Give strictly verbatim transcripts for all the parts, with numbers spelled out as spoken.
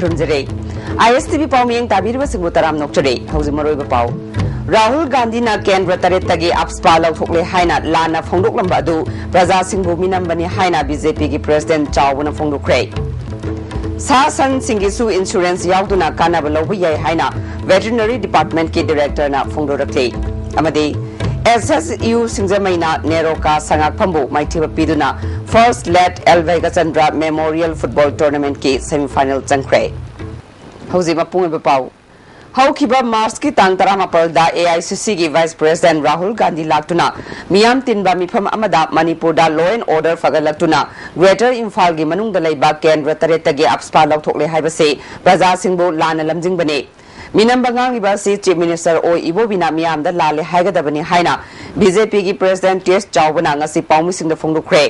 ꯊꯝꯖꯔꯦ꯫ ꯑꯥꯏ S T V ꯄꯥꯎ ꯃꯤꯠꯌꯦꯡ ꯇꯥꯕꯤꯔꯤꯕꯁꯤꯡꯕꯨ ꯇꯔꯥꯝꯅ ꯑꯣꯛꯆꯔꯤ꯫ ꯍꯧꯖꯤꯛ ꯃꯔꯨꯑꯣꯏꯕ ꯄꯥꯎ꯫ ꯔꯥꯍꯨꯜ ꯒꯥꯟꯙꯤꯅ ꯀꯦꯟꯗ꯭ꯔ ꯇꯔꯦꯠꯇꯒꯤ ꯑꯞꯁꯄꯥ ꯂꯧꯊꯣꯛꯂꯦ ꯍꯥꯏꯅ ꯂꯥꯟꯅ ꯐꯣꯡꯗꯣꯛꯂꯝꯕ ꯑꯗꯨ ꯄ꯭ꯔꯖꯥꯁꯤꯡꯕꯨ ꯃꯤꯅꯝꯕꯅꯤ ꯍꯥꯏꯅ ꯕꯤ ꯖꯦ ꯄꯤꯒꯤ ꯄ꯭ꯔꯦꯁꯤꯗꯦꯟꯠ ꯆꯥꯎꯕꯅ ꯐꯣꯡꯗꯣꯛꯈ꯭ꯔꯦ꯫ ꯁꯥ ꯁꯟꯁꯤꯡꯒꯤꯁꯨ ꯏꯟꯁꯨꯔꯦꯟꯁ ꯌꯥꯎꯗꯨꯅ ꯀꯥꯟꯅꯕ ꯂꯧꯕ ꯌꯥꯏ ꯍꯥꯏꯅ ꯚꯦꯇꯔꯤꯅꯔꯤ ꯗꯤꯄꯥꯔꯠꯃꯦꯟꯠꯀꯤ ꯗꯥꯏꯔꯦꯛꯇꯔꯅ ꯐꯣꯡꯗꯣꯔꯛꯂꯤ꯫ ꯑꯃꯗꯤ ꯑꯦꯁ ꯑꯦꯁ ꯌꯨ ꯁꯤꯡꯖꯃꯩꯅ ꯅꯦꯔꯣꯀꯥ ꯁꯉꯥꯛꯐꯝꯕꯨ ꯃꯥꯏꯊꯤꯕ ꯄꯤꯗꯨꯅ first late L Bheigyachandra memorial football ꯇꯣꯔꯅꯥꯃꯦꯟꯠꯀꯤ ꯁꯦꯃꯤꯐꯥꯏꯅꯦꯜ ꯆꯪꯈ꯭ꯔꯦ꯫ ꯍꯧꯖꯤꯛ ꯃꯄꯨꯡ ꯑꯣꯏꯕ ꯄꯥꯎ꯫ ꯍꯧꯈꯤꯕ ꯃꯥꯔꯆꯀꯤ ꯇꯥꯡ ꯇꯔꯥꯃꯥꯄꯜꯗ ꯑꯦ ꯑꯥꯏ ꯁꯤ ꯁꯤꯒꯤ ꯚꯥꯏꯁ ꯄ꯭ꯔꯦꯁꯤꯗꯦꯟꯠ ꯔꯥꯍꯨꯜ ꯒꯥꯟꯙꯤ ꯂꯥꯛꯇꯨꯅ ꯃꯤꯌꯥꯝ ꯇꯤꯟꯕ ꯃꯤꯐꯝ ꯑꯃꯗ ꯃꯅꯤꯄꯨꯔꯗ law and order ꯐꯒꯠꯂꯛꯇꯨꯅ ꯒ꯭ꯔꯦꯇꯔ ꯏꯝꯐꯥꯜꯒꯤ ꯃꯅꯨꯡꯗ ꯂꯩꯕ ꯀꯦꯟꯗ꯭ꯔ ꯇꯔꯦꯠꯇꯒꯤ ꯑꯞꯁꯄꯥ ꯂꯧꯊꯣꯛꯂꯦ ꯍꯥꯏꯕꯁꯤ ꯄ꯭ꯔꯖꯥꯁꯤꯡꯕꯨ ꯂꯥꯟꯅ ꯂꯝꯖꯤꯡꯕꯅꯤ꯫ ꯃꯤꯅꯝꯕ ꯉꯥꯡꯂꯤꯕ ꯑꯁꯤ ꯆꯤꯐ ꯃꯤꯅꯤꯁꯇꯔ ꯑꯣ ꯏꯕꯣꯕꯤꯅ ꯃꯤꯌꯥꯝꯗ ꯂꯥꯜꯂꯦ ꯍꯥꯏꯒꯗꯕꯅꯤ ꯍꯥꯏꯅ ꯕꯤ ꯖꯦ ꯄꯤꯒꯤ ꯄ꯭ꯔꯦꯁꯤꯗꯦꯟꯠ ꯇꯤ ꯑꯦꯁ ꯆꯥꯎꯕꯅ ꯉꯁꯤ ꯄꯥꯎꯃꯤꯁꯤꯡꯗ ꯐꯣꯡꯗꯣꯛꯈ꯭ꯔꯦ꯫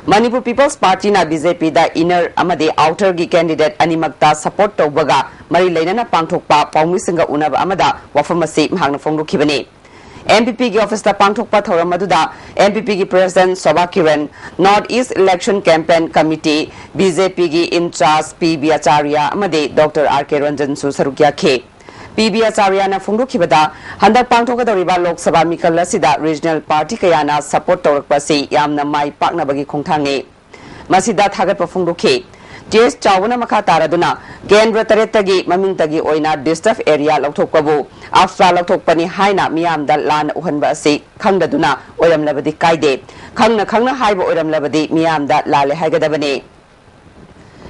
ꯃꯅꯤꯄꯨꯔ ꯄꯤꯄꯜꯁ ꯄꯥꯔꯇꯤꯅ ꯕꯤ ꯖꯦ ꯄꯤꯗ ꯏꯟꯅꯔ ꯑꯃꯗꯤ ꯑꯥꯎꯇꯔꯒꯤ ꯀꯦꯟꯗꯤꯗꯦꯠ ꯑꯅꯤꯃꯛꯇ ꯁꯄꯣꯔꯠ ꯇꯧꯕꯒ ꯃꯔꯤ ꯂꯩꯅꯅ ꯄꯥꯡꯊꯣꯛꯄ ꯄꯥꯎꯃꯤꯁꯤꯡꯒ ꯎꯅꯕ ꯑꯃꯗ ꯋꯥꯐꯝ ꯑꯁꯤ ꯃꯍꯥꯛꯅ ꯐꯣꯡꯗꯣꯛꯈꯤꯕꯅꯤ꯫ ꯑꯦꯟ ꯄꯤ ꯄꯤꯒꯤ ꯑꯣꯐꯤꯁꯇ ꯄꯥꯡꯊꯣꯛꯄ ꯊꯧꯔꯝ ꯑꯗꯨꯗ ꯑꯦꯟ ꯄꯤ ꯄꯤꯒꯤ president Sobha Kiran, north east election campaign committee, B J ꯄꯤꯒꯤ ꯏꯟꯆꯥꯔꯖ ꯄꯤ ꯕꯤ ꯑꯆꯥꯔꯌ ꯑꯃꯗꯤ ꯗꯣꯛꯇꯔ ꯑꯥꯔ ꯀꯦ ꯔꯟꯖꯟꯁꯨ ꯁꯔꯨꯛ ꯌꯥꯈꯤ꯫ ꯄꯤ ꯕꯤ ꯑꯆꯥꯔꯌꯅ ꯐꯣꯡꯗꯣꯛꯈꯤꯕꯗ, ꯍꯟꯗꯛ ꯄꯥꯡꯊꯣꯛꯀꯗꯧꯔꯤꯕ ꯂꯣꯛ ꯁꯚꯥ ꯃꯤꯈꯜ ꯑꯁꯤꯗ ꯔꯤꯖꯅꯦꯜ ꯄꯥꯔꯇꯤ ꯀꯌꯥꯅ ꯁꯄꯣꯔꯠ ꯇꯧꯔꯛꯄ ꯑꯁꯤ ꯌꯥꯝꯅ ꯃꯥꯏ ꯄꯥꯛꯅꯕꯒꯤ ꯈꯣꯡꯊꯥꯡꯅꯤ꯫ ꯃꯁꯤꯗ ꯊꯥꯒꯠꯄ ꯐꯣꯡꯗꯣꯛꯈꯤ꯫ ꯇꯤ ꯑꯦꯁ ꯆꯥꯎꯕꯅ ꯃꯈꯥ ꯇꯥꯔꯗꯨꯅ, ꯀꯦꯟꯗ꯭ꯔ ꯇꯔꯦꯠꯇꯒꯤ ꯃꯃꯤꯡꯇꯒꯤ ꯑꯣꯏꯅ ꯗꯤꯁꯇꯔꯕ ꯑꯦꯔꯤꯌꯥ ꯂꯧꯊꯣꯛꯄꯕꯨ ꯑꯞꯁꯥ ꯂꯧꯊꯣꯛꯄꯅꯤ ꯍꯥꯏꯅ ꯃꯤꯌꯥꯝꯗ ꯂꯥꯟꯅ ꯎꯍꯟꯕ ꯑꯁꯤ ꯈꯪꯗꯗꯨꯅ ꯑꯣꯏꯔꯝꯂꯕꯗꯤ ꯀꯥꯏꯗꯦ, ꯈꯪꯅ ꯈꯪꯅ ꯍꯥꯏꯕ ꯑꯣꯏꯔꯝꯂꯕꯗꯤ ꯃꯤꯌꯥꯝꯗ ꯂꯥꯜꯂꯦ ꯍꯥꯏꯒꯗꯕꯅꯤ꯫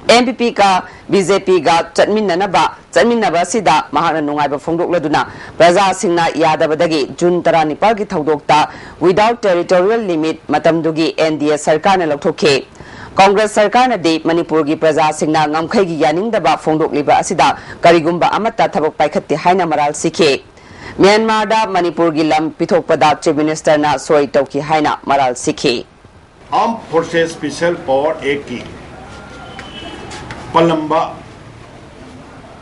ꯑꯦꯟ ꯄꯤ ꯄꯤꯒ ꯕꯤ ꯖꯦ ꯄꯤꯒ ꯆꯠꯃꯤꯟꯅꯅꯕ ꯆꯠꯃꯤꯟꯅꯕ ꯑꯁꯤꯗ ꯃꯍꯥꯛꯅ ꯅꯨꯡꯉꯥꯏꯕ ꯐꯣꯡꯗꯣꯛꯂꯗꯨꯅ, ꯄ꯭ꯔꯖꯥꯁꯤꯡꯅ ꯌꯥꯗꯕꯗꯒꯤ ꯖꯨꯟ ꯇꯔꯥꯅꯤꯄꯥꯜꯒꯤ ꯊꯧꯗꯣꯛꯇ without territorial limit ꯃꯇꯝꯗꯨꯒꯤ ꯑꯦꯟ ꯗꯤ ꯑꯦ ꯁꯔꯀꯥꯔꯅ ꯂꯧꯊꯣꯛꯈꯤ꯫ ꯀꯣꯡꯒ꯭ꯔꯦꯁ ꯁꯔꯀꯥꯔꯅꯗꯤ ꯃꯅꯤꯄꯨꯔꯒꯤ ꯄ꯭ꯔꯖꯥꯁꯤꯡꯅ ꯉꯝꯈꯩꯒꯤ ꯌꯥꯅꯤꯡꯗꯕ ꯐꯣꯡꯗꯣꯛꯂꯤꯕ ꯑꯁꯤꯗ ꯀꯔꯤꯒꯨꯝꯕ ꯑꯃꯠꯇ ꯊꯕꯛ ꯄꯥꯏꯈꯠꯇꯦ ꯍꯥꯏꯅ ꯃꯔꯥꯜ ꯁꯤꯈꯤ꯫ ꯃ꯭ꯌꯥꯟꯃꯥꯔꯗ ꯃꯅꯤꯄꯨꯔꯒꯤ ꯂꯝ ꯄꯤꯊꯣꯛꯄꯗ ꯆꯤꯐ ꯃꯤꯅꯤꯁꯇꯔꯅ ꯁꯣꯏ ꯇꯧꯈꯤ ꯍꯥꯏꯅ ꯃꯔꯥꯜ ꯁꯤꯈꯤ꯫ Armed Forces Special Power Act ꯀꯤ ꯄꯜꯂꯝꯕ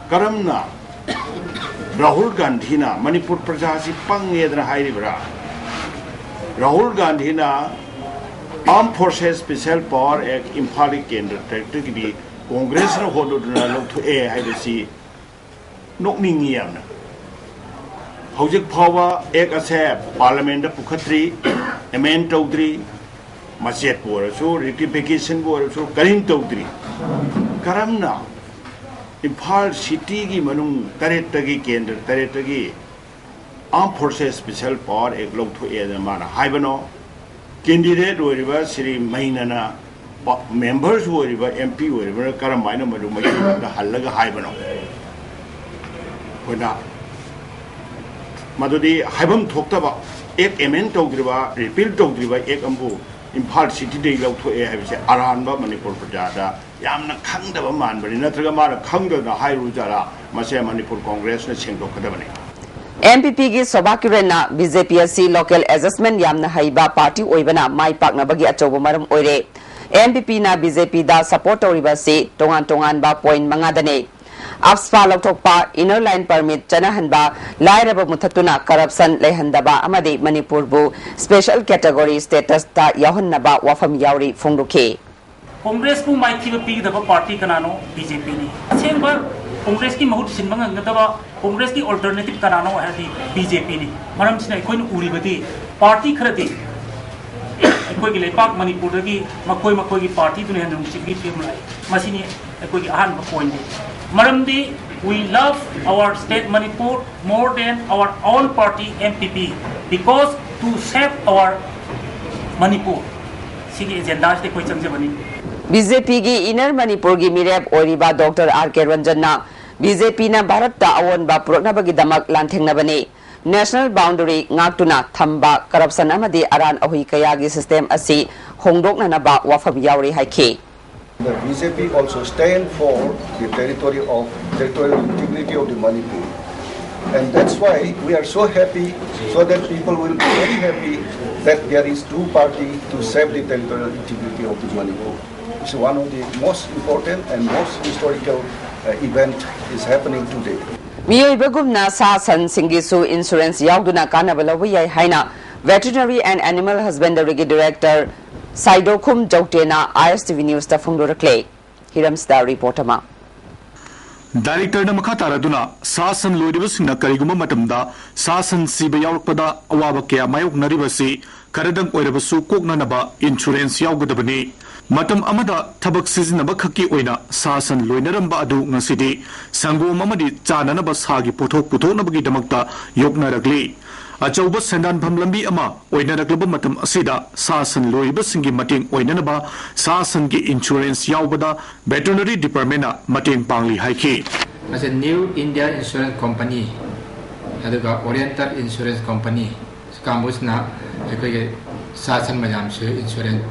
ꯀꯔꯝꯅ ꯔꯥꯍꯨꯜ ꯒꯥꯟꯙꯤꯅ ꯃꯅꯤꯄꯨꯔ ꯄ꯭ꯔꯖꯥꯁꯤ ꯄꯪꯉꯦꯗꯅ ꯍꯥꯏꯔꯤꯕ꯭ꯔꯥ? ꯔꯥꯍꯨꯜ ꯒꯥꯟꯙꯤꯅ Armed Forces Special Power Act ꯏꯝꯐꯥꯜꯒꯤ ꯀꯦꯟꯗ꯭ꯔ ꯇꯔꯦꯠꯇꯒꯤꯗꯤ ꯀꯣꯡꯒ꯭ꯔꯦꯁꯅ ꯍꯣꯠꯅꯗꯨꯅ ꯂꯧꯊꯣꯛꯑꯦ ꯍꯥꯏꯕꯁꯤ ꯅꯣꯛꯅꯤꯡꯉꯤ ꯌꯥꯝꯅ꯫ ꯍꯧꯖꯤꯛ ꯐꯥꯎꯕ ꯑꯦꯛ ꯑꯁꯦ ꯄꯥꯔꯂꯤꯌꯥꯃꯦꯟꯗ ꯄꯨꯈꯠꯇ꯭ꯔꯤ, ꯑꯦꯃꯦꯟ ꯇꯧꯗ꯭ꯔꯤ, ꯃꯆꯦꯠꯄꯨ ꯑꯣꯏꯔꯁꯨ, ꯔꯤꯛꯇꯤꯐꯤꯀꯦꯁꯟꯕꯨ ꯑꯣꯏꯔꯁꯨ, ꯀꯔꯤꯝ ꯇꯧꯗ꯭ꯔꯤ꯫ ꯀꯔꯝꯅ ꯏꯝꯐꯥꯜ ꯁꯤꯇꯤꯒꯤ ꯃꯅꯨꯡ ꯇꯔꯦꯠꯇꯒꯤ, ꯀꯦꯟꯗ꯭ꯔ ꯇꯔꯦꯠꯇꯒꯤ Armed Forces Special Power Act ꯂꯧꯊꯣꯛꯑꯦꯅ ꯃꯥꯅ ꯍꯥꯏꯕꯅꯣ? ꯀꯦꯟꯗꯤꯗꯦꯠ ꯑꯣꯏꯔꯤꯕ ꯁ꯭ꯔꯤ ꯃꯩꯅꯅ ꯄ-, ꯃꯦꯝꯕꯔꯁꯨ ꯑꯣꯏꯔꯤꯕ, ꯑꯦꯝ ꯄꯤ ꯑꯣꯏꯔꯤꯕꯅ ꯀꯔꯝ ꯍꯥꯏꯅ ꯃꯗꯨ ꯃꯩꯇꯩꯂꯣꯟꯗ ꯍꯜꯂꯒ ꯍꯥꯏꯕꯅꯣ? ꯑꯩꯈꯣꯏꯅ ꯃꯗꯨꯗꯤ ꯍꯥꯏꯐꯝ ꯊꯣꯛꯇꯕ, ꯑꯦꯛ ꯑꯦꯃꯦꯟ ꯇꯧꯗ꯭ꯔꯤꯕ, ꯔꯤꯄꯤꯜ ꯇꯧꯗ꯭ꯔꯤꯕ ꯑꯦꯛ ꯑꯃꯕꯨ ꯏꯝꯐꯥꯜ ꯁꯤꯇꯤꯗꯒꯤ ꯂꯧꯊꯣꯛꯑꯦ ꯍꯥꯏꯕꯁꯦ ꯑꯔꯥꯟꯕ ꯃꯅꯤꯄꯨꯔ ꯄ꯭ꯔꯖꯥꯗ ꯌꯥꯝꯅ ꯈꯪꯗꯕ ꯃꯥꯟꯕꯅꯤ, ꯅꯠꯇ꯭ꯔꯒ ꯃꯥꯅ ꯈꯪꯗꯅ ꯍꯥꯏꯔꯨꯖꯥꯠꯂꯥ? ꯃꯁꯦ ꯃꯅꯤꯄꯨꯔ ꯀꯣꯡꯒ꯭ꯔꯦꯁꯅ ꯁꯦꯡꯗꯣꯛꯀꯗꯕꯅꯤ꯫ ꯑꯦꯝ ꯄꯤ ꯄꯤꯒꯤ ꯁꯣꯚꯥ ꯀꯤꯔꯟꯅ ꯕꯤ ꯖꯦ ꯄꯤ ꯑꯁꯤ ꯂꯣꯀꯦꯜ ꯑꯦꯗꯖꯁꯃꯦꯟ ꯌꯥꯝꯅ ꯍꯩꯕ ꯄꯥꯔꯇꯤ ꯑꯣꯏꯕꯅ ꯃꯥꯏ ꯄꯥꯛꯅꯕꯒꯤ ꯑꯆꯧꯕ ꯃꯔꯝ ꯑꯣꯏꯔꯦ꯫ ꯑꯦꯝ ꯄꯤ ꯄꯤꯅ ꯕꯤ ꯖꯦ ꯄꯤꯗ ꯁꯄꯣꯔꯠ ꯇꯧꯔꯤꯕ ꯑꯁꯤ ꯇꯣꯉꯥꯟ ꯇꯣꯉꯥꯟꯕ ꯄꯣꯏꯟ ꯃꯉꯥꯗꯅꯤ꯫ ꯑꯞꯁꯄꯥ ꯂꯧꯊꯣꯛꯄ, ꯏꯅꯔ ꯂꯥꯏꯟ ꯄꯔꯃꯤꯠ ꯆꯠꯅꯍꯟꯕ, ꯂꯥꯏꯔꯕ ꯃꯨꯊꯠꯇꯨꯅ ꯀꯔꯞꯁꯟ ꯂꯩꯍꯟꯗꯕ ꯑꯃꯗꯤ ꯃꯅꯤꯄꯨꯔꯕꯨ ꯁ꯭ꯄꯦꯁꯦꯜ ꯀꯦꯇꯦꯒꯣꯔꯤ ꯁ꯭ꯇꯦꯇꯁꯇ ꯌꯥꯎꯍꯟꯅꯕ ꯋꯥꯐꯝ ꯌꯥꯎꯔꯤ ꯐꯣꯡꯗꯣꯛꯈꯤ꯫ ꯀꯣꯡꯒ꯭ꯔꯦꯁꯄꯨ ꯃꯥꯏꯊꯤꯕ ꯄꯤꯒꯗꯕ ꯄꯥꯔꯇꯤ ꯀꯅꯥꯅꯣ? ꯕꯤ ꯖꯦ ꯄꯤꯅꯤ꯫ ꯑꯁꯦꯡꯕ ꯀꯣꯡꯒ꯭ꯔꯦꯁꯀꯤ ꯃꯍꯨꯠ ꯁꯤꯟꯕ ꯉꯝꯒꯗꯕ, ꯀꯣꯡꯒ꯭ꯔꯦꯁꯀꯤ ꯑꯜꯇꯔꯅꯦꯇꯤꯕ ꯀꯅꯥꯅꯣ ꯍꯥꯏꯔꯗꯤ ꯕꯤ ꯖꯦ ꯄꯤꯅꯤ꯫ ꯃꯔꯝꯁꯤꯅ ꯑꯩꯈꯣꯏꯅ ꯎꯔꯤꯕꯗꯤ ꯄꯥꯔꯇꯤ ꯈꯔꯗꯤ ꯑꯩꯈꯣꯏꯒꯤ ꯂꯩꯄꯥꯛ ꯃꯅꯤꯄꯨꯔꯗꯒꯤ ꯃꯈꯣꯏ ꯃꯈꯣꯏꯒꯤ ꯄꯥꯔꯇꯤꯗꯨꯅ ꯍꯦꯟꯅ ꯅꯨꯡꯁꯤꯕꯒꯤ ꯐꯤꯕꯝ ꯂꯥꯛꯏ꯫ ꯃꯁꯤꯅꯤ ꯑꯩꯈꯣꯏꯒꯤ ꯑꯍꯥꯟꯕ ꯄꯣꯏꯟꯗꯤ꯫ ꯃꯔꯝꯗꯤ we love our state Manipur more than our own party M P P because to save our Manipur꯫ ꯁꯤꯒꯤ ꯑꯦꯖꯦꯟꯗꯥꯁꯤꯗ ꯑꯩꯈꯣꯏ ꯆꯪꯖꯕꯅꯤ꯫ ꯕꯤ ꯖꯦ ꯄꯤꯒꯤ ꯏꯅꯔ ꯃꯅꯤꯄꯨꯔꯒꯤ ꯃꯤꯔꯦꯞ ꯑꯣꯏꯔꯤꯕ ꯗꯣꯛꯇꯔ ꯑꯥꯔ ꯀꯦ ꯔꯟꯖꯟꯅ ꯕꯤ ꯖꯦ ꯄꯤꯅ ꯚꯥꯔꯠꯇ ꯑꯑꯣꯟꯕ ꯄꯨꯔꯛꯅꯕꯒꯤꯗꯃꯛ ꯂꯥꯟꯊꯦꯡꯅꯕꯅꯤ꯫ ꯅꯦꯁꯅꯦꯜ ꯕꯥꯎꯟꯗꯔꯤ ꯉꯥꯛꯇꯨꯅ ꯊꯝꯕ, ꯀꯔꯞꯁꯟ ꯑꯃꯗꯤ ꯑꯔꯥꯟ ꯑꯍꯨꯏ ꯀꯌꯥꯒꯤ ꯁꯤꯁꯇꯦꯝ ꯑꯁꯤ ꯍꯣꯡꯗꯣꯛꯅꯅꯕ ꯋꯥꯐꯝ ꯌꯥꯎꯔꯤ ꯍꯥꯏꯈꯤ꯫ The B J P also stand for the territory of, territorial integrity of the Manipur. And that's why we are so happy, so that people will be very happy that there is two party to save the territorial integrity of the Manipur. It's one of the most important and most historical, uh, event is happening today. ꯃꯤꯑꯣꯏꯕꯒꯨꯝꯅ ꯁꯥ ꯁꯟꯁꯤꯡꯒꯤꯁꯨ insurance ꯌꯥꯎꯗꯨꯅ ꯀꯥꯟꯅꯕ ꯂꯧꯕ ꯌꯥꯏ ꯍꯥꯏꯅ Veterinary and Animal Husbandryꯒꯤ director ꯁꯥꯏꯗꯣꯈꯨꯝ ꯖꯧꯇꯦꯅ I S T V ꯅ꯭ꯌꯨꯁꯇ ꯐꯣꯡꯗꯣꯔꯛꯂꯦ꯫ ꯍꯤꯔꯝꯁꯤꯗ ꯔꯤꯄꯣꯔꯠ ꯑꯃ꯫ ꯗꯥꯏꯔꯦꯛꯇꯔꯅ ꯃꯈꯥ ꯇꯥꯔꯗꯨꯅ, ꯁꯥ ꯁꯟ ꯂꯣꯏꯔꯤꯕꯁꯤꯡꯅ ꯀꯔꯤꯒꯨꯝꯕ ꯃꯇꯝꯗ ꯁꯥ ꯁꯟ ꯁꯤꯕ ꯌꯥꯎꯔꯛꯄꯗ ꯑꯋꯥꯕ ꯀꯌꯥ ꯃꯥꯌꯣꯛꯅꯔꯤꯕꯁꯤ ꯈꯔꯗꯪ ꯑꯣꯏꯔꯕꯁꯨ ꯀꯣꯛꯅꯅꯕ ꯏꯟꯁꯨꯔꯦꯟꯁ ꯌꯥꯎꯒꯗꯕꯅꯤ꯫ ꯃꯇꯝ ꯑꯃꯗ ꯊꯕꯛ ꯁꯤꯖꯤꯟꯅꯕ ꯈꯛꯀꯤ ꯑꯣꯏꯅ ꯁꯥ ꯁꯟ ꯂꯣꯏꯅꯔꯝꯕ ꯑꯗꯨ ꯉꯁꯤꯗꯤ ꯁꯪꯒꯣꯝ ꯑꯃꯗꯤ ꯆꯥꯅꯅꯕ ꯁꯥꯒꯤ ꯄꯣꯠꯊꯣꯛ ꯄꯨꯊꯣꯛꯅꯕꯒꯤꯗꯃꯛꯇ ꯌꯣꯛꯅꯔꯛꯂꯤ꯫ ꯑꯆꯧꯕ ꯁꯦꯟꯗꯥꯟꯐꯝ ꯂꯝꯕꯤ ꯑꯃ ꯑꯣꯏꯅꯔꯛꯂꯕ ꯃꯇꯝ ꯑꯁꯤꯗ ꯁꯥ ꯁꯟ ꯂꯣꯏꯔꯤꯕꯁꯤꯡꯒꯤ ꯃꯇꯦꯡ ꯑꯣꯏꯅꯅꯕ ꯁꯥ ꯁꯟꯒꯤ ꯏꯟꯁꯨꯔꯦꯟꯁ ꯌꯥꯎꯕꯗ ꯚꯦꯇꯔꯅꯔꯤ ꯗꯤꯄꯥꯔꯠꯃꯦꯟꯅ ꯃꯇꯦꯡ ꯄꯥꯡꯂꯤ ꯍꯥꯏꯈꯤ꯫ ꯃꯁꯤ New India Insurance Company ꯑꯗꯨꯒ Oriental Insurance Company ꯀꯥꯡꯕꯨꯁꯤꯅ ꯑꯩꯈꯣꯏꯒꯤ ꯁꯥ ꯁꯟ ꯃꯌꯥꯝꯁꯨ ꯏꯟꯁꯨꯔꯦꯟꯁ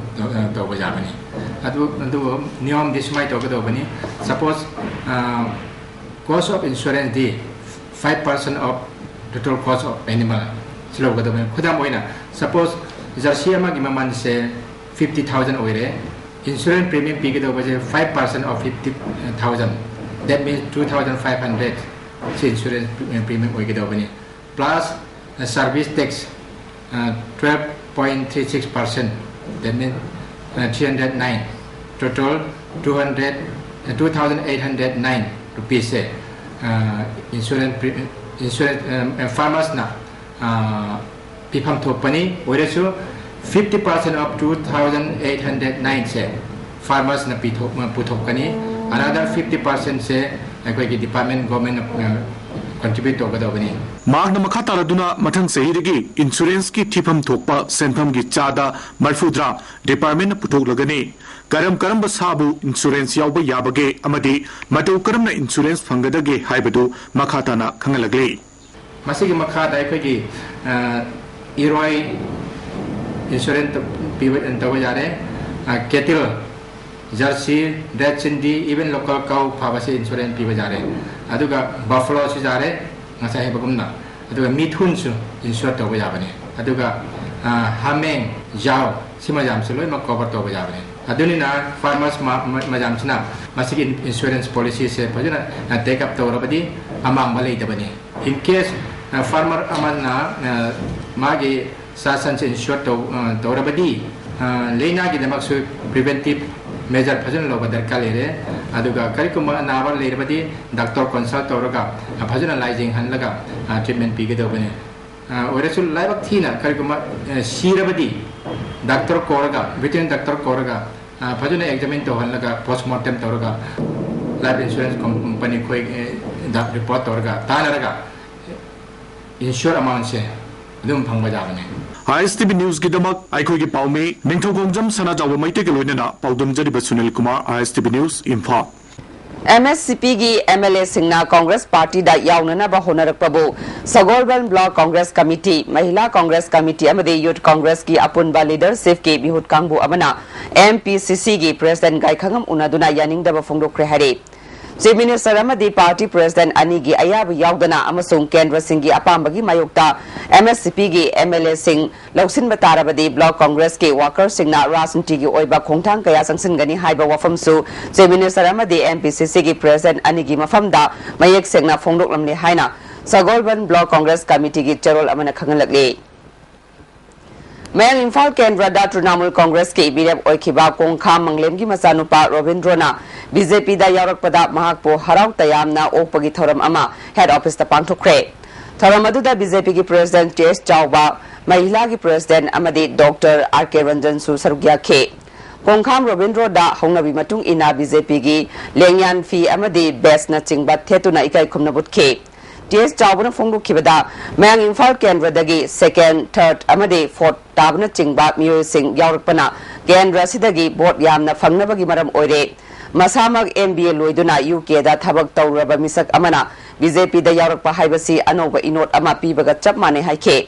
ꯇꯧꯕ ꯌꯥꯕꯅꯤ꯫ ꯑꯗꯨ ꯑꯗꯨꯕꯨ ꯅꯤꯌꯣꯝꯗꯤ ꯁꯨꯃꯥꯏꯅ ꯇꯧꯒꯗꯧꯕꯅꯤ꯫ Suppose cost of insurance D five percent of total cost of animal ꯁꯤ ꯂꯧꯒꯗꯕꯅꯤ꯫ ꯈꯨꯗꯝ ꯑꯣꯏꯅ, suppose ꯖꯔꯁꯤ ꯑꯃꯒꯤ ꯃꯃꯜꯁꯦ fifty thousand ꯑꯣꯏꯔꯦ, insurance premium ꯄꯤꯒꯗꯧꯕꯁꯦ five percent of fifty thousand, that means two thousand five hundred ꯁꯤ insurance premium ꯑꯣꯏꯒꯗꯧꯕꯅꯤ꯫ Plus service tax twelve point three six percent, that means three hundred nine, total two hundred, two thousand eight hundred nine rupees say insurance insurance farmers ꯅ ꯄꯤꯐꯝ ꯊꯣꯛꯄꯅꯤ꯫ ꯑꯣꯏꯔꯁꯨ fifty percent of two thousand eight hundred nine say farmers ꯅ ꯄꯤꯊꯣꯛ ꯄꯨꯊꯣꯛꯀꯅꯤ꯫ Another fifty percent ꯁꯦ ꯑꯩꯈꯣꯏꯒꯤ department, government ꯅ contribute ꯇꯧꯒꯗꯧꯕꯅꯤ꯫ ꯃꯍꯥꯛꯅ ꯃꯈꯥ ꯇꯥꯔꯗꯨꯅ, ꯃꯊꯪ ꯆꯍꯤꯗꯒꯤ ꯏꯟꯁꯨꯔꯦꯟꯁꯀꯤ ꯊꯤꯐꯝ ꯊꯣꯛꯄ ꯁꯦꯟꯐꯝꯒꯤ ꯆꯥꯗ ꯃꯔꯤꯐꯨꯇꯔꯥ ꯗꯤꯄꯥꯔꯠꯃꯦꯟꯅ ꯄꯨꯊꯣꯛꯂꯒꯅꯤ꯫ ꯀꯔꯝ ꯀꯔꯝꯕ ꯁꯥꯕꯨ ꯏꯟꯁꯨꯔꯦꯟꯁ ꯌꯥꯎꯕ ꯌꯥꯕꯒꯦ ꯑꯃꯗꯤ ꯃꯇꯧ ꯀꯔꯝꯅ ꯏꯟꯁꯨꯔꯦꯟꯁ ꯐꯪꯒꯗꯒꯦ ꯍꯥꯏꯕꯗꯨ ꯃꯈꯥ ꯇꯥꯅ ꯈꯪꯍꯜꯂꯛꯂꯤ꯫ ꯃꯁꯤꯒꯤ ꯃꯈꯥꯗ ꯑꯩꯈꯣꯏꯒꯤ ꯏꯔꯣꯏ insurance ꯄꯤꯕ ꯇꯧꯕ ꯌꯥꯔꯦ꯫ Cattle, Jersey, red Sindhi, even local cow ꯐꯥꯕꯁꯤ insurance ꯄꯤꯕ ꯌꯥꯔꯦ꯫ ꯑꯗꯨꯒ buffalo ꯁꯨ ꯌꯥꯔꯦ, ꯉꯁꯥꯏ ꯍꯥꯏꯕꯒꯨꯝꯅ꯫ ꯑꯗꯨꯒ ꯃꯤꯊꯨꯟꯁꯨ insure ꯇꯧꯕ ꯌꯥꯕꯅꯤ꯫ ꯑꯗꯨꯒ ꯍꯥꯃꯦꯡ, ꯌꯥꯎ, ꯁꯤ ꯃꯌꯥꯝꯁꯨ ꯂꯣꯏꯅꯃꯛ cover ꯇꯧꯕ ꯌꯥꯕꯅꯤ꯫ ꯑꯗꯨꯅꯤꯅ farmers ꯃꯌꯥꯝꯁꯤꯅ ꯃꯁꯤꯒꯤ insurance policy ꯁꯦ ꯐꯖꯅ take up ꯇꯧꯔꯕꯗꯤ ꯑꯃꯥꯡꯕ ꯂꯩꯇꯕꯅꯤ꯫ In case farmer ꯑꯃꯅ ꯃꯥꯒꯤ ꯁꯥ ꯁꯟꯁꯦ insure ꯇꯧ ꯇꯧꯔꯕꯗꯤ ꯂꯥꯏꯅꯥꯒꯤꯗꯃꯛꯁꯨ preventive ꯃꯦꯖꯔ ꯐꯖꯅ ꯂꯧꯕ ꯗꯔꯀꯥꯔ ꯂꯩꯔꯦ꯫ ꯑꯗꯨꯒ ꯀꯔꯤꯒꯨꯝꯕ ꯑꯅꯥꯕ ꯂꯩꯔꯕꯗꯤ ꯗꯥꯛꯇꯔ ꯀꯟꯁꯜ ꯇꯧꯔꯒ, ꯑ, ꯐꯖꯅ ꯂꯥꯏꯌꯦꯡꯍꯜꯂꯒ, ꯑ, ꯇ꯭ꯔꯤꯠꯃꯦꯟ ꯄꯤꯒꯗꯧꯕꯅꯤ꯫ ꯑ, ꯑꯣꯏꯔꯁꯨ ꯂꯥꯏꯕꯛ ꯊꯤꯅ ꯀꯔꯤꯒꯨꯝꯕ, ꯑ, ꯁꯤꯔꯕꯗꯤ ꯗꯥꯛꯇꯔ ꯀꯧꯔꯒ, ꯚꯦꯇꯦꯔꯤꯅꯔꯤ ꯗꯥꯛꯇꯔ ꯀꯧꯔꯒ, ꯑ, ꯐꯖꯅ ꯑꯦꯛꯖꯥꯃꯤꯟ ꯇꯧꯍꯜꯂꯒ, ꯄꯣꯁꯃꯣꯔꯇꯦꯝ ꯇꯧꯔꯒ, ꯂꯥꯏꯐ ꯏꯟꯁꯨꯔꯦꯟꯁ ꯀꯝ-, ꯀꯝꯄꯅꯤ ꯑꯩꯈꯣꯏ, ꯑ, ꯗ ꯔꯤꯄꯣꯔꯠ ꯇꯧꯔꯒ, ꯇꯥꯟꯅꯔꯒ, ꯏꯟꯁꯨꯔ ꯑꯃꯥꯎꯟꯁꯦ ꯑꯗꯨꯝ ꯐꯪꯕ ꯌꯥꯕꯅꯤ꯫ ꯑꯥꯏ ꯑꯦꯁ ꯇꯤ ꯚꯤ ꯅ꯭ꯌꯨꯁꯀꯤꯗꯃꯛ ꯑꯩꯈꯣꯏꯒꯤ ꯄꯥꯎꯃꯤ ꯅꯤꯡꯊꯧꯈꯣꯡꯖꯝ ꯁꯅꯥꯖꯥꯎꯕ ꯃꯩꯇꯩꯒ ꯂꯣꯏꯅꯅ ꯄꯥꯎꯗꯝꯖꯔꯤꯕ Sunil Kumar, I S T V news, Imphal. M S C ꯄꯤꯒꯤ ꯑꯦꯝ ꯑꯦꯜ ꯑꯦꯁꯤꯡꯅ ꯀꯣꯡꯒ꯭ꯔꯦꯁ ꯄꯥꯔꯇꯤꯗ ꯌꯥꯎꯅꯅꯕ ꯍꯣꯠꯅꯔꯛꯄꯕꯨ Sagolband block Congress committee, Mahila Congress committee ꯑꯃꯗꯤ ꯌꯨꯊ ꯀꯣꯡꯒ꯭ꯔꯦꯁꯀꯤ ꯑꯄꯨꯟꯕ ꯂꯤꯗꯔꯁꯤꯞꯀꯤ ꯃꯤꯍꯨꯠ ꯀꯥꯡꯕꯨ ꯑꯃꯅ ꯑꯦꯝ ꯄꯤ ꯁꯤ ꯁꯤꯒꯤ ꯄ꯭ꯔꯦꯁꯤꯗꯦꯟ ꯒꯥꯏꯈꯪꯉꯝ ꯎꯅꯗꯨꯅ ꯌꯥꯅꯤꯡꯗꯕ ꯐꯣꯡꯗꯣꯛꯈ꯭ꯔꯦ ꯍꯥꯏꯔꯤ꯫ ꯆꯤꯐ ꯃꯤꯅꯤꯁꯇꯔ ꯑꯃꯗꯤ ꯄꯥꯔꯇꯤ ꯄ꯭ꯔꯦꯁꯤꯗꯦꯟ ꯑꯅꯤꯒꯤ ꯑꯌꯥꯕ ꯌꯥꯎꯗꯅ ꯑꯃꯁꯨꯡ ꯀꯦꯟꯗ꯭ꯔꯁꯤꯡꯒꯤ ꯑꯄꯥꯝꯕꯒꯤ ꯃꯥꯌꯣꯛꯇ ꯑꯦꯝ ꯑꯦꯁ ꯁꯤ ꯄꯤꯒꯤ ꯑꯦꯝ ꯑꯦꯜ ꯑꯦꯁꯤꯡ ꯂꯧꯁꯤꯟꯕ ꯇꯥꯔꯕꯗꯤ ꯕ꯭ꯂꯣꯛ ꯀꯣꯡꯒ꯭ꯔꯦꯁꯀꯤ ꯋꯥꯀꯔꯁꯤꯡꯅ ꯔꯥꯖꯅꯤꯇꯤꯒꯤ ꯑꯣꯏꯕ ꯈꯣꯡꯊꯥꯡ ꯀꯌꯥ ꯆꯪꯁꯤꯟꯒꯅꯤ ꯍꯥꯏꯕ ꯋꯥꯐꯝꯁꯨ ꯆꯤꯐ ꯃꯤꯅꯤꯁꯇꯔ ꯑꯃꯗꯤ ꯑꯦꯝ ꯄꯤ ꯁꯤ ꯁꯤꯒꯤ ꯄ꯭ꯔꯦꯁꯤꯗꯦꯟ ꯑꯅꯤꯒꯤ ꯃꯐꯝꯗ ꯃꯌꯦꯛ ꯁꯦꯡꯅ ꯐꯣꯡꯗꯣꯛꯂꯝꯂꯦ ꯍꯥꯏꯅ ꯁꯒꯣꯜꯕꯟ ꯕ꯭ꯂꯣꯛ ꯀꯣꯡꯒ꯭ꯔꯦꯁ ꯀꯃꯤꯇꯤꯒꯤ ꯆꯦꯔꯣꯜ ꯑꯃꯅ ꯈꯪꯍꯜꯂꯛꯂꯤ꯫ ꯃꯌꯥꯡ ꯏꯝꯐꯥꯜ ꯀꯦꯟꯗ꯭ꯔꯗ ꯇ꯭ꯔꯤꯅꯥꯃꯨꯜ ꯀꯣꯡꯒ꯭ꯔꯦꯁꯀꯤ ꯃꯤꯔꯦꯞ ꯑꯣꯏꯈꯤꯕ ꯀꯣꯡꯈꯥꯝ ꯃꯪꯂꯦꯝꯒꯤ ꯃꯆꯥꯅꯨꯄꯥ ꯔꯣꯕꯤꯟꯗ꯭ꯔꯣꯅ ꯕꯤ ꯖꯦ ꯄꯤꯗ ꯌꯥꯎꯔꯛꯄꯗ ꯃꯍꯥꯛꯄꯨ ꯍꯔꯥꯎ ꯇꯌꯥꯝꯅ ꯑꯣꯛꯄꯒꯤ ꯊꯧꯔꯝ ꯑꯃ ꯍꯦꯗ ꯑꯣꯐꯤꯁꯇ ꯄꯥꯡꯊꯣꯛꯈ꯭ꯔꯦ꯫ ꯊꯧꯔꯝ ꯑꯗꯨꯗ ꯕꯤ ꯖꯦ ꯄꯤꯒꯤ ꯄ꯭ꯔꯦꯁꯤꯗꯦꯟ ꯇꯤ ꯑꯦꯁ ꯆꯥꯎꯕ, ꯃꯍꯤꯂꯥꯒꯤ ꯄ꯭ꯔꯦꯁꯤꯗꯦꯟ ꯑꯃꯗꯤ ꯗꯣꯛꯇꯔ ꯑꯥꯔ ꯀꯦ ꯔꯟꯖꯟꯁꯨ ꯁꯔꯨꯛ ꯌꯥꯈꯤ꯫ ꯀꯣꯡꯈꯥꯝ ꯔꯣꯕꯤꯟꯗ꯭ꯔꯣꯗ ꯍꯧꯅꯕꯤ ꯃꯇꯨꯡ ꯏꯟꯅ ꯕꯤ ꯖꯦ ꯄꯤꯒꯤ ꯂꯦꯡꯌꯥꯟ ꯐꯤ ꯑꯃꯗꯤ ꯕꯦꯁꯅꯆꯤꯡꯕ ꯊꯦꯠꯇꯨꯅ ꯏꯀꯥꯏ ꯈꯨꯝꯅꯕ ꯎꯠꯈꯤ꯫ ꯇꯤ ꯑꯦꯁ ꯆꯥꯎꯕꯅ ꯐꯣꯡꯗꯣꯛꯈꯤꯕꯗ, ꯃꯌꯥꯡ ꯏꯝꯐꯥꯜ ꯀꯦꯟꯗ꯭ꯔꯗꯒꯤ ꯁꯦꯀꯦꯟ, ꯊꯔꯗ ꯑꯃꯗꯤ ꯐꯣꯔꯠ ꯇꯥꯕꯅꯆꯤꯡꯕ ꯃꯤꯑꯣꯏꯁꯤꯡ ꯌꯥꯎꯔꯛꯄꯅ ꯀꯦꯟꯗ꯭ꯔ ꯑꯁꯤꯗꯒꯤ ꯚꯣꯠ ꯌꯥꯝꯅ ꯐꯪꯅꯕꯒꯤ ꯃꯔꯝ ꯑꯣꯏꯔꯦ꯫ ꯃꯁꯥꯃꯛ ꯑꯦꯝ ꯕꯤ ꯑꯦ ꯂꯣꯏꯗꯨꯅ ꯌꯨ ꯀꯦꯗ ꯊꯕꯛ ꯇꯧꯔꯨꯔꯕ ꯃꯤꯁꯛ ꯑꯃꯅ ꯕꯤ ꯖꯦ ꯄꯤꯗ ꯌꯥꯎꯔꯛꯄ ꯍꯥꯏꯕꯁꯤ ꯑꯅꯧꯕ ꯏꯅꯣꯠ ꯑꯃ ꯄꯤꯕꯒ ꯆꯞ ꯃꯥꯟꯅꯩ ꯍꯥꯏꯈꯤ꯫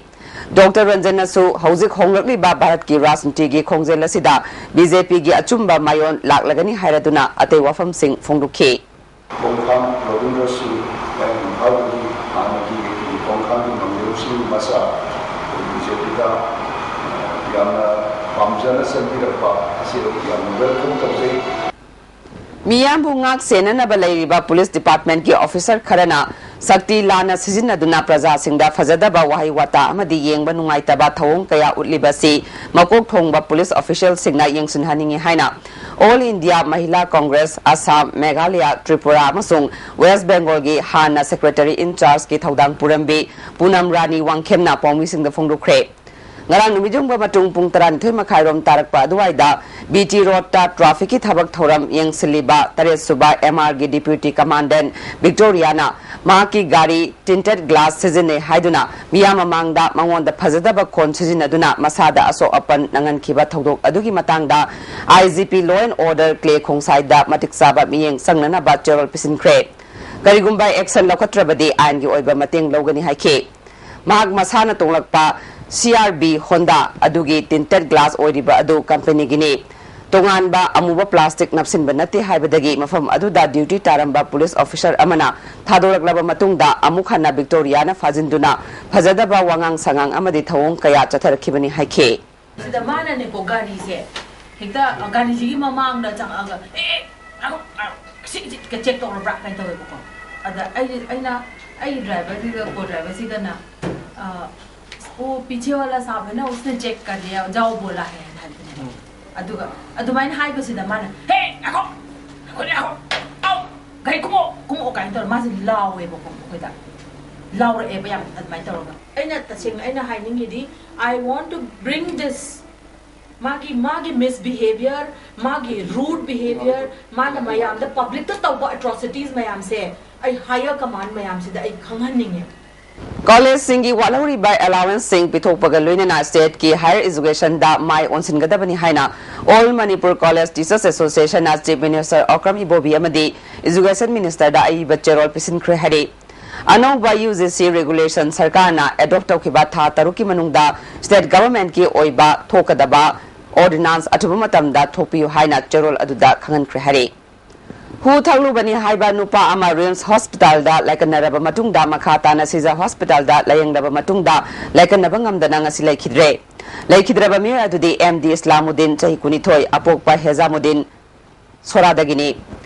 ꯗꯣꯛꯇꯔ ꯔꯟꯖꯟꯅꯁꯨ ꯍꯧꯖꯤꯛ ꯍꯣꯡꯂꯛꯂꯤꯕ ꯚꯥꯔꯠꯀꯤ ꯔꯥꯖꯅꯤꯇꯤꯒꯤ ꯈꯣꯡꯖꯦꯜ ꯑꯁꯤꯗ ꯕꯤ ꯖꯦ ꯄꯤꯒꯤ ꯑꯆꯨꯝꯕ ꯃꯥꯏꯑꯣꯟ ꯂꯥꯛꯂꯒꯅꯤ ꯍꯥꯏꯔꯗꯨꯅ ꯑꯇꯩ ꯋꯥꯐꯝꯁꯤꯡ ꯐꯣꯡꯗꯣꯛꯈꯤ꯫ ꯀꯣꯡꯈꯥꯝ ꯔꯣꯕꯤꯟꯗ꯭ꯔꯣꯁꯨ ꯃꯌꯥꯡ ꯏꯝꯐꯥꯜꯗꯒꯤ ꯍꯥꯟꯅꯒꯤ ꯑꯩꯈꯣꯏꯒꯤ ꯀꯣꯡꯈꯥꯝꯒꯤ ꯃꯪꯂꯦꯝꯁꯤꯡꯒꯤ ꯃꯆꯥ, ꯑꯩꯈꯣꯏ ꯕꯤ ꯖꯦ ꯄꯤꯗ ꯌꯥꯝꯅ ꯄꯥꯝꯖꯅ ꯆꯪꯕꯤꯔꯛꯄ ꯑꯁꯤ ꯑꯩ ꯌꯥꯝꯅ ꯋꯦꯜꯀꯝ ꯇꯧꯖꯩ꯫ ꯃꯤꯌꯥꯝꯕꯨ ꯉꯥꯛ ꯁꯦꯟꯅꯅꯕ ꯂꯩꯔꯤꯕ ꯄꯨꯂꯤꯁ ꯗꯤꯄꯥꯔꯠꯃꯦꯟꯠꯀꯤ ꯑꯣꯐꯤꯁꯥꯔ ꯈꯔꯅ ꯁꯛꯇꯤ ꯂꯥꯟꯅ ꯁꯤꯖꯤꯟꯅꯗꯨꯅ ꯄ꯭ꯔꯖꯥꯁꯤꯡꯗ ꯐꯖꯗꯕ ꯋꯥꯍꯩ ꯋꯥꯇꯥ ꯑꯃꯗꯤ ꯌꯦꯡꯕ ꯅꯨꯡꯉꯥꯏꯇꯕ ꯊꯧꯑꯣꯡ ꯀꯌꯥ ꯎꯠꯂꯤꯕ ꯑꯁꯤ ꯃꯀꯣꯛ ꯊꯣꯡꯕ ꯄꯨꯂꯤꯁ ꯑꯣꯐꯤꯁꯤꯌꯦꯜꯁꯤꯡꯅ ꯌꯦꯡꯁꯤꯟꯍꯟꯅꯤꯡꯏ ꯍꯥꯏꯅ All India Mahila Congress, Assam, Meghalaya, Tripura ꯑꯃꯁꯨꯡ ꯋꯦꯁ꯭ꯠ ꯕꯦꯡꯒꯣꯜꯒꯤ ꯍꯥꯟꯅ ꯁꯦꯀ꯭ꯔꯦꯇꯔꯤ ꯏꯟ ꯆꯥꯔꯖꯀꯤ ꯊꯧꯗꯥꯡ ꯄꯨꯔꯝꯕꯤ ꯄꯨꯅꯝ ꯔꯥꯅꯤ ꯋꯥꯡꯈꯦꯝꯅ ꯄꯥꯎꯃꯤꯁꯤꯡꯗ ꯐꯣꯡꯗꯣꯛꯈ꯭ꯔꯦ꯫ ꯉꯔꯥꯡ ꯅꯨꯃꯤꯠ ꯌꯨꯡꯕ ꯃꯇꯨꯡ ꯄꯨꯡ ꯇꯔꯥꯅꯤꯊꯣꯏ ꯃꯈꯥꯏꯔꯣꯝ ꯇꯥꯔꯛꯄ ꯑꯗꯨꯋꯥꯏꯗ ꯕꯤ ꯇꯤ ꯔꯣꯗꯇ ꯇ꯭ꯔꯥꯐꯤꯛꯀꯤ ꯊꯕꯛ ꯊꯧꯔꯝ ꯌꯦꯡꯁꯤꯜꯂꯤꯕ ꯇꯔꯦꯠ ꯁꯨꯕ ꯑꯦꯝ ꯑꯥꯔꯒꯤ ꯗꯤꯄ꯭ꯌꯨꯇꯤ ꯀꯃꯥꯟꯗꯦꯟꯠ ꯚꯤꯛꯇꯣꯔꯤꯌꯥꯅ ꯃꯍꯥꯛꯀꯤ ꯒꯥꯔꯤ ꯇꯤꯟꯇꯦꯗ ꯒ꯭ꯂꯥꯁ ꯁꯤꯖꯤꯟꯅꯩ ꯍꯥꯏꯗꯨꯅ ꯃꯤꯌꯥꯝ ꯃꯃꯥꯡꯗ ꯃꯉꯣꯟꯗ ꯐꯖꯗꯕ ꯈꯣꯟ ꯁꯤꯖꯤꯟꯅꯗꯨꯅ ꯃꯁꯥꯗ ꯑꯁꯣꯛ ꯑꯄꯟ ꯅꯪꯍꯟꯈꯤꯕ ꯊꯧꯗꯣꯛ ꯑꯗꯨꯒꯤ ꯃꯇꯥꯡꯗ I G P Law and Order ꯀ꯭ꯂꯦ ꯈꯣꯡꯁꯥꯏꯗ ꯃꯇꯤꯛ ꯆꯥꯕ ꯃꯤꯠꯌꯦꯡ ꯆꯪꯅꯅꯕ ꯆꯦꯔꯣꯜ ꯄꯤꯁꯤꯟꯈ꯭ꯔꯦ꯫ ꯀꯔꯤꯒꯨꯝꯕ ꯑꯦꯛꯁꯟ ꯂꯧꯈꯠꯇ꯭ꯔꯕꯗꯤ ꯑꯥꯏꯟꯒꯤ ꯑꯣꯏꯕ ꯃꯇꯦꯡ ꯂꯧꯒꯅꯤ ꯍꯥꯏꯈꯤ꯫ ꯃꯍꯥꯛ ꯃꯁꯥꯅ ꯇꯣꯡꯂꯛꯄ ꯁꯤ ꯑꯥꯔ ꯕꯤ ꯍꯣꯟꯗꯥ ꯑꯗꯨꯒꯤ ꯇꯤꯟꯇꯦꯗ ꯒ꯭ꯂꯥꯁ ꯑꯣꯏꯔꯤꯕ ꯑꯗꯨ ꯀꯝꯄꯦꯅꯤꯒꯤꯅꯤ꯫ ꯇꯣꯉꯥꯟꯕ ꯑꯃꯨꯕ ꯄ꯭ꯂꯥꯁꯇꯤꯛ ꯅꯞꯁꯤꯟꯕ ꯅꯠꯇꯦ ꯍꯥꯏꯕꯗꯒꯤ ꯃꯐꯝ ꯑꯗꯨꯗ ꯗ꯭ꯌꯨꯇꯤ ꯇꯥꯔꯝꯕ ꯄꯨꯂꯤꯁ ꯑꯣꯐꯤꯁꯔ ꯑꯃꯅ ꯊꯥꯗꯣꯔꯛꯂꯕ ꯃꯇꯨꯡꯗ ꯑꯃꯨꯛ ꯍꯟꯅ ꯚꯤꯛꯇꯣꯔꯤꯌꯥꯅ ꯐꯥꯖꯤꯟꯗꯨꯅ ꯐꯖꯗꯕ ꯋꯥꯉꯥꯡ ꯁꯉꯥꯡ ꯑꯃꯗꯤ ꯊꯧꯑꯣꯡ ꯀꯌꯥ ꯆꯠꯊꯔꯛꯈꯤꯕꯅꯤ ꯍꯥꯏꯈꯤ꯫ ꯁꯤꯗ ꯃꯥꯅꯅꯦꯀꯣ, ꯒꯥꯔꯤꯁꯦ ꯍꯦꯛꯇ, ꯑ, ꯒꯥꯔꯤꯁꯤꯒꯤ ꯃꯃꯥꯡꯗ ꯆꯪꯉꯛꯑꯒ, "ꯑꯦ, ꯑꯦ, ꯉꯥꯏꯈꯣ, ꯉꯥꯏꯈꯣ, ꯁꯤ, ꯁꯤ ꯆꯦꯛ ꯇꯧꯔꯕ꯭ꯔꯥ?" ꯀꯥꯏꯅ ꯇꯧꯋꯦꯕꯀꯣ꯫ ꯑꯗ ꯑꯩ, ꯑꯩꯅ, ꯑꯩ ꯗ꯭ꯔꯥꯏꯚꯔꯁꯤꯒ, ꯀꯣ ꯗ꯭ꯔꯥꯏꯚꯔꯁꯤꯒꯅ, ꯑ, "वो पीछे वाला साहब है ना, उसने चेक कर लिया, जाओ बोला है" ꯍꯥꯏꯅ ꯍꯥꯏꯕꯅꯦꯕ꯫ ꯑꯗꯨꯒ ꯑꯗꯨꯃꯥꯏꯅ ꯍꯥꯏꯕꯁꯤꯗ ꯃꯥꯅ, "ꯍꯦ, ꯉꯥꯏꯈꯣ, ꯉꯥꯏꯈꯣ, ꯉꯥꯏꯈꯣ, ꯑꯥꯎ, ꯒꯥꯔꯤ ꯀꯨꯝꯃꯛꯑꯣ, ꯀꯨꯝꯃꯛꯑꯣ" ꯀꯥꯏꯅ ꯇꯧꯔ ꯃꯥꯁꯦ ꯂꯥꯎꯋꯦꯕꯀꯣ ꯑꯩꯈꯣꯏꯗ꯫ ꯂꯥꯎꯔꯛꯑꯦꯕ ꯌꯥꯝ ꯑꯗꯨꯃꯥꯏꯅ ꯇꯧꯔꯒ꯫ ꯑꯩꯅ ꯇꯁꯦꯡꯅ ꯑꯩꯅ ꯍꯥꯏꯅꯤꯡꯉꯤꯗꯤ, I want to bring this, ꯃꯥꯒꯤ, ꯃꯥꯒꯤ ꯃꯤꯁꯕꯤꯍꯦꯕꯤꯌꯔ, ꯃꯥꯒꯤ ꯔꯨꯗ ꯕꯤꯍꯦꯕꯤꯌꯔ, ꯃꯥꯅ ꯃꯌꯥꯝꯗ ꯄꯕ꯭ꯂꯤꯛꯇ ꯇꯧꯕ ꯑꯦꯇ꯭ꯔꯣꯁꯤꯇꯤꯁ ꯃꯌꯥꯝꯁꯦ ꯑꯩ ꯍꯥꯏꯌꯔ ꯀꯃꯥꯟ ꯃꯌꯥꯝꯁꯤꯗ ꯑꯩ ꯈꯪꯍꯟꯅꯤꯡꯉꯦ꯫ ꯀꯣꯂꯦꯖꯁꯤꯡꯒꯤ ꯋꯥꯠꯍꯧꯔꯤꯕ ꯑꯦꯂꯥꯋꯦꯟꯁꯁꯤꯡ ꯄꯤꯊꯣꯛꯄꯒ ꯂꯣꯏꯅꯅ ꯁ꯭ꯇꯦꯠꯀꯤ ꯍꯥꯌꯔ ꯏꯖꯨꯀꯦꯁꯟꯗ ꯃꯥꯏ ꯑꯣꯟꯁꯤꯟꯒꯗꯕꯅꯤ ꯍꯥꯏꯅ All Manipur College Teachers Associationꯅ ꯆꯤꯐ ꯃꯤꯅꯤꯁꯇꯔ ꯑꯣꯀ꯭ꯔꯝ ꯏꯕꯣꯕꯤ ꯑꯃꯗꯤ ꯏꯖꯨꯀꯦꯁꯟ ꯃꯤꯅꯤꯁꯇꯔꯗ ꯑꯏꯕ ꯆꯦꯔꯣꯜ ꯄꯤꯁꯤꯟꯈ꯭ꯔꯦ ꯍꯥꯏꯔꯤ꯫ ꯑꯅꯧꯕ ꯌꯨ ꯖꯤ ꯁꯤ ꯔꯦꯒꯨꯂꯦꯁꯟ ꯁꯔꯀꯥꯔꯅ ꯑꯦꯗꯣꯞ ꯇꯧꯈꯤꯕ ꯊꯥ ꯇꯔꯨꯛꯀꯤ ꯃꯅꯨꯡꯗ ꯁ꯭ꯇꯦꯠ ꯒꯚꯔꯟꯃꯦꯟꯠꯀꯤ ꯑꯣꯏꯕ ꯊꯣꯛꯀꯗꯕ ꯑꯣꯔꯗꯤꯅꯥꯟꯁ ꯑꯊꯨꯕ ꯃꯇꯝꯗ ꯊꯣꯛꯄꯤꯌꯨ ꯍꯥꯏꯅ ꯆꯦꯔꯣꯜ ꯑꯗꯨꯗ ꯈꯪꯍꯟꯈ꯭ꯔꯦ ꯍꯥꯏꯔꯤ꯫ ꯍꯨ ꯊꯛꯂꯨꯕꯅꯤ ꯍꯥꯏꯕ ꯅꯨꯄꯥ ꯑꯃ ꯔꯤꯝꯁ ꯍꯣꯁꯄꯤꯇꯥꯜꯗ ꯂꯥꯏꯀꯠꯅꯔꯕ ꯃꯇꯨꯡꯗ ꯃꯈꯥ ꯇꯥꯅ ꯁꯤꯖ ꯍꯣꯁꯄꯤꯇꯥꯜꯗ ꯂꯥꯌꯦꯡꯂꯕ ꯃꯇꯨꯡꯗ ꯂꯥꯏꯀꯠꯅꯕ ꯉꯝꯗꯅ ꯉꯁꯤ ꯂꯩꯈꯤꯗ꯭ꯔꯦ꯫ ꯂꯩꯈꯤꯗ꯭ꯔꯕ ꯃꯤꯑꯣꯏ ꯑꯗꯨꯗꯤ ꯑꯦꯝ ꯗꯤ ꯏꯁꯂꯥꯃꯨꯗꯤꯟ, ꯆꯍꯤ ꯀꯨꯟꯅꯤꯊꯣꯏ, ꯑꯄꯣꯛꯄ ꯍꯦꯖꯥꯃꯨꯗꯤꯟ, ꯁꯣꯔꯥꯗꯒꯤꯅꯤ꯫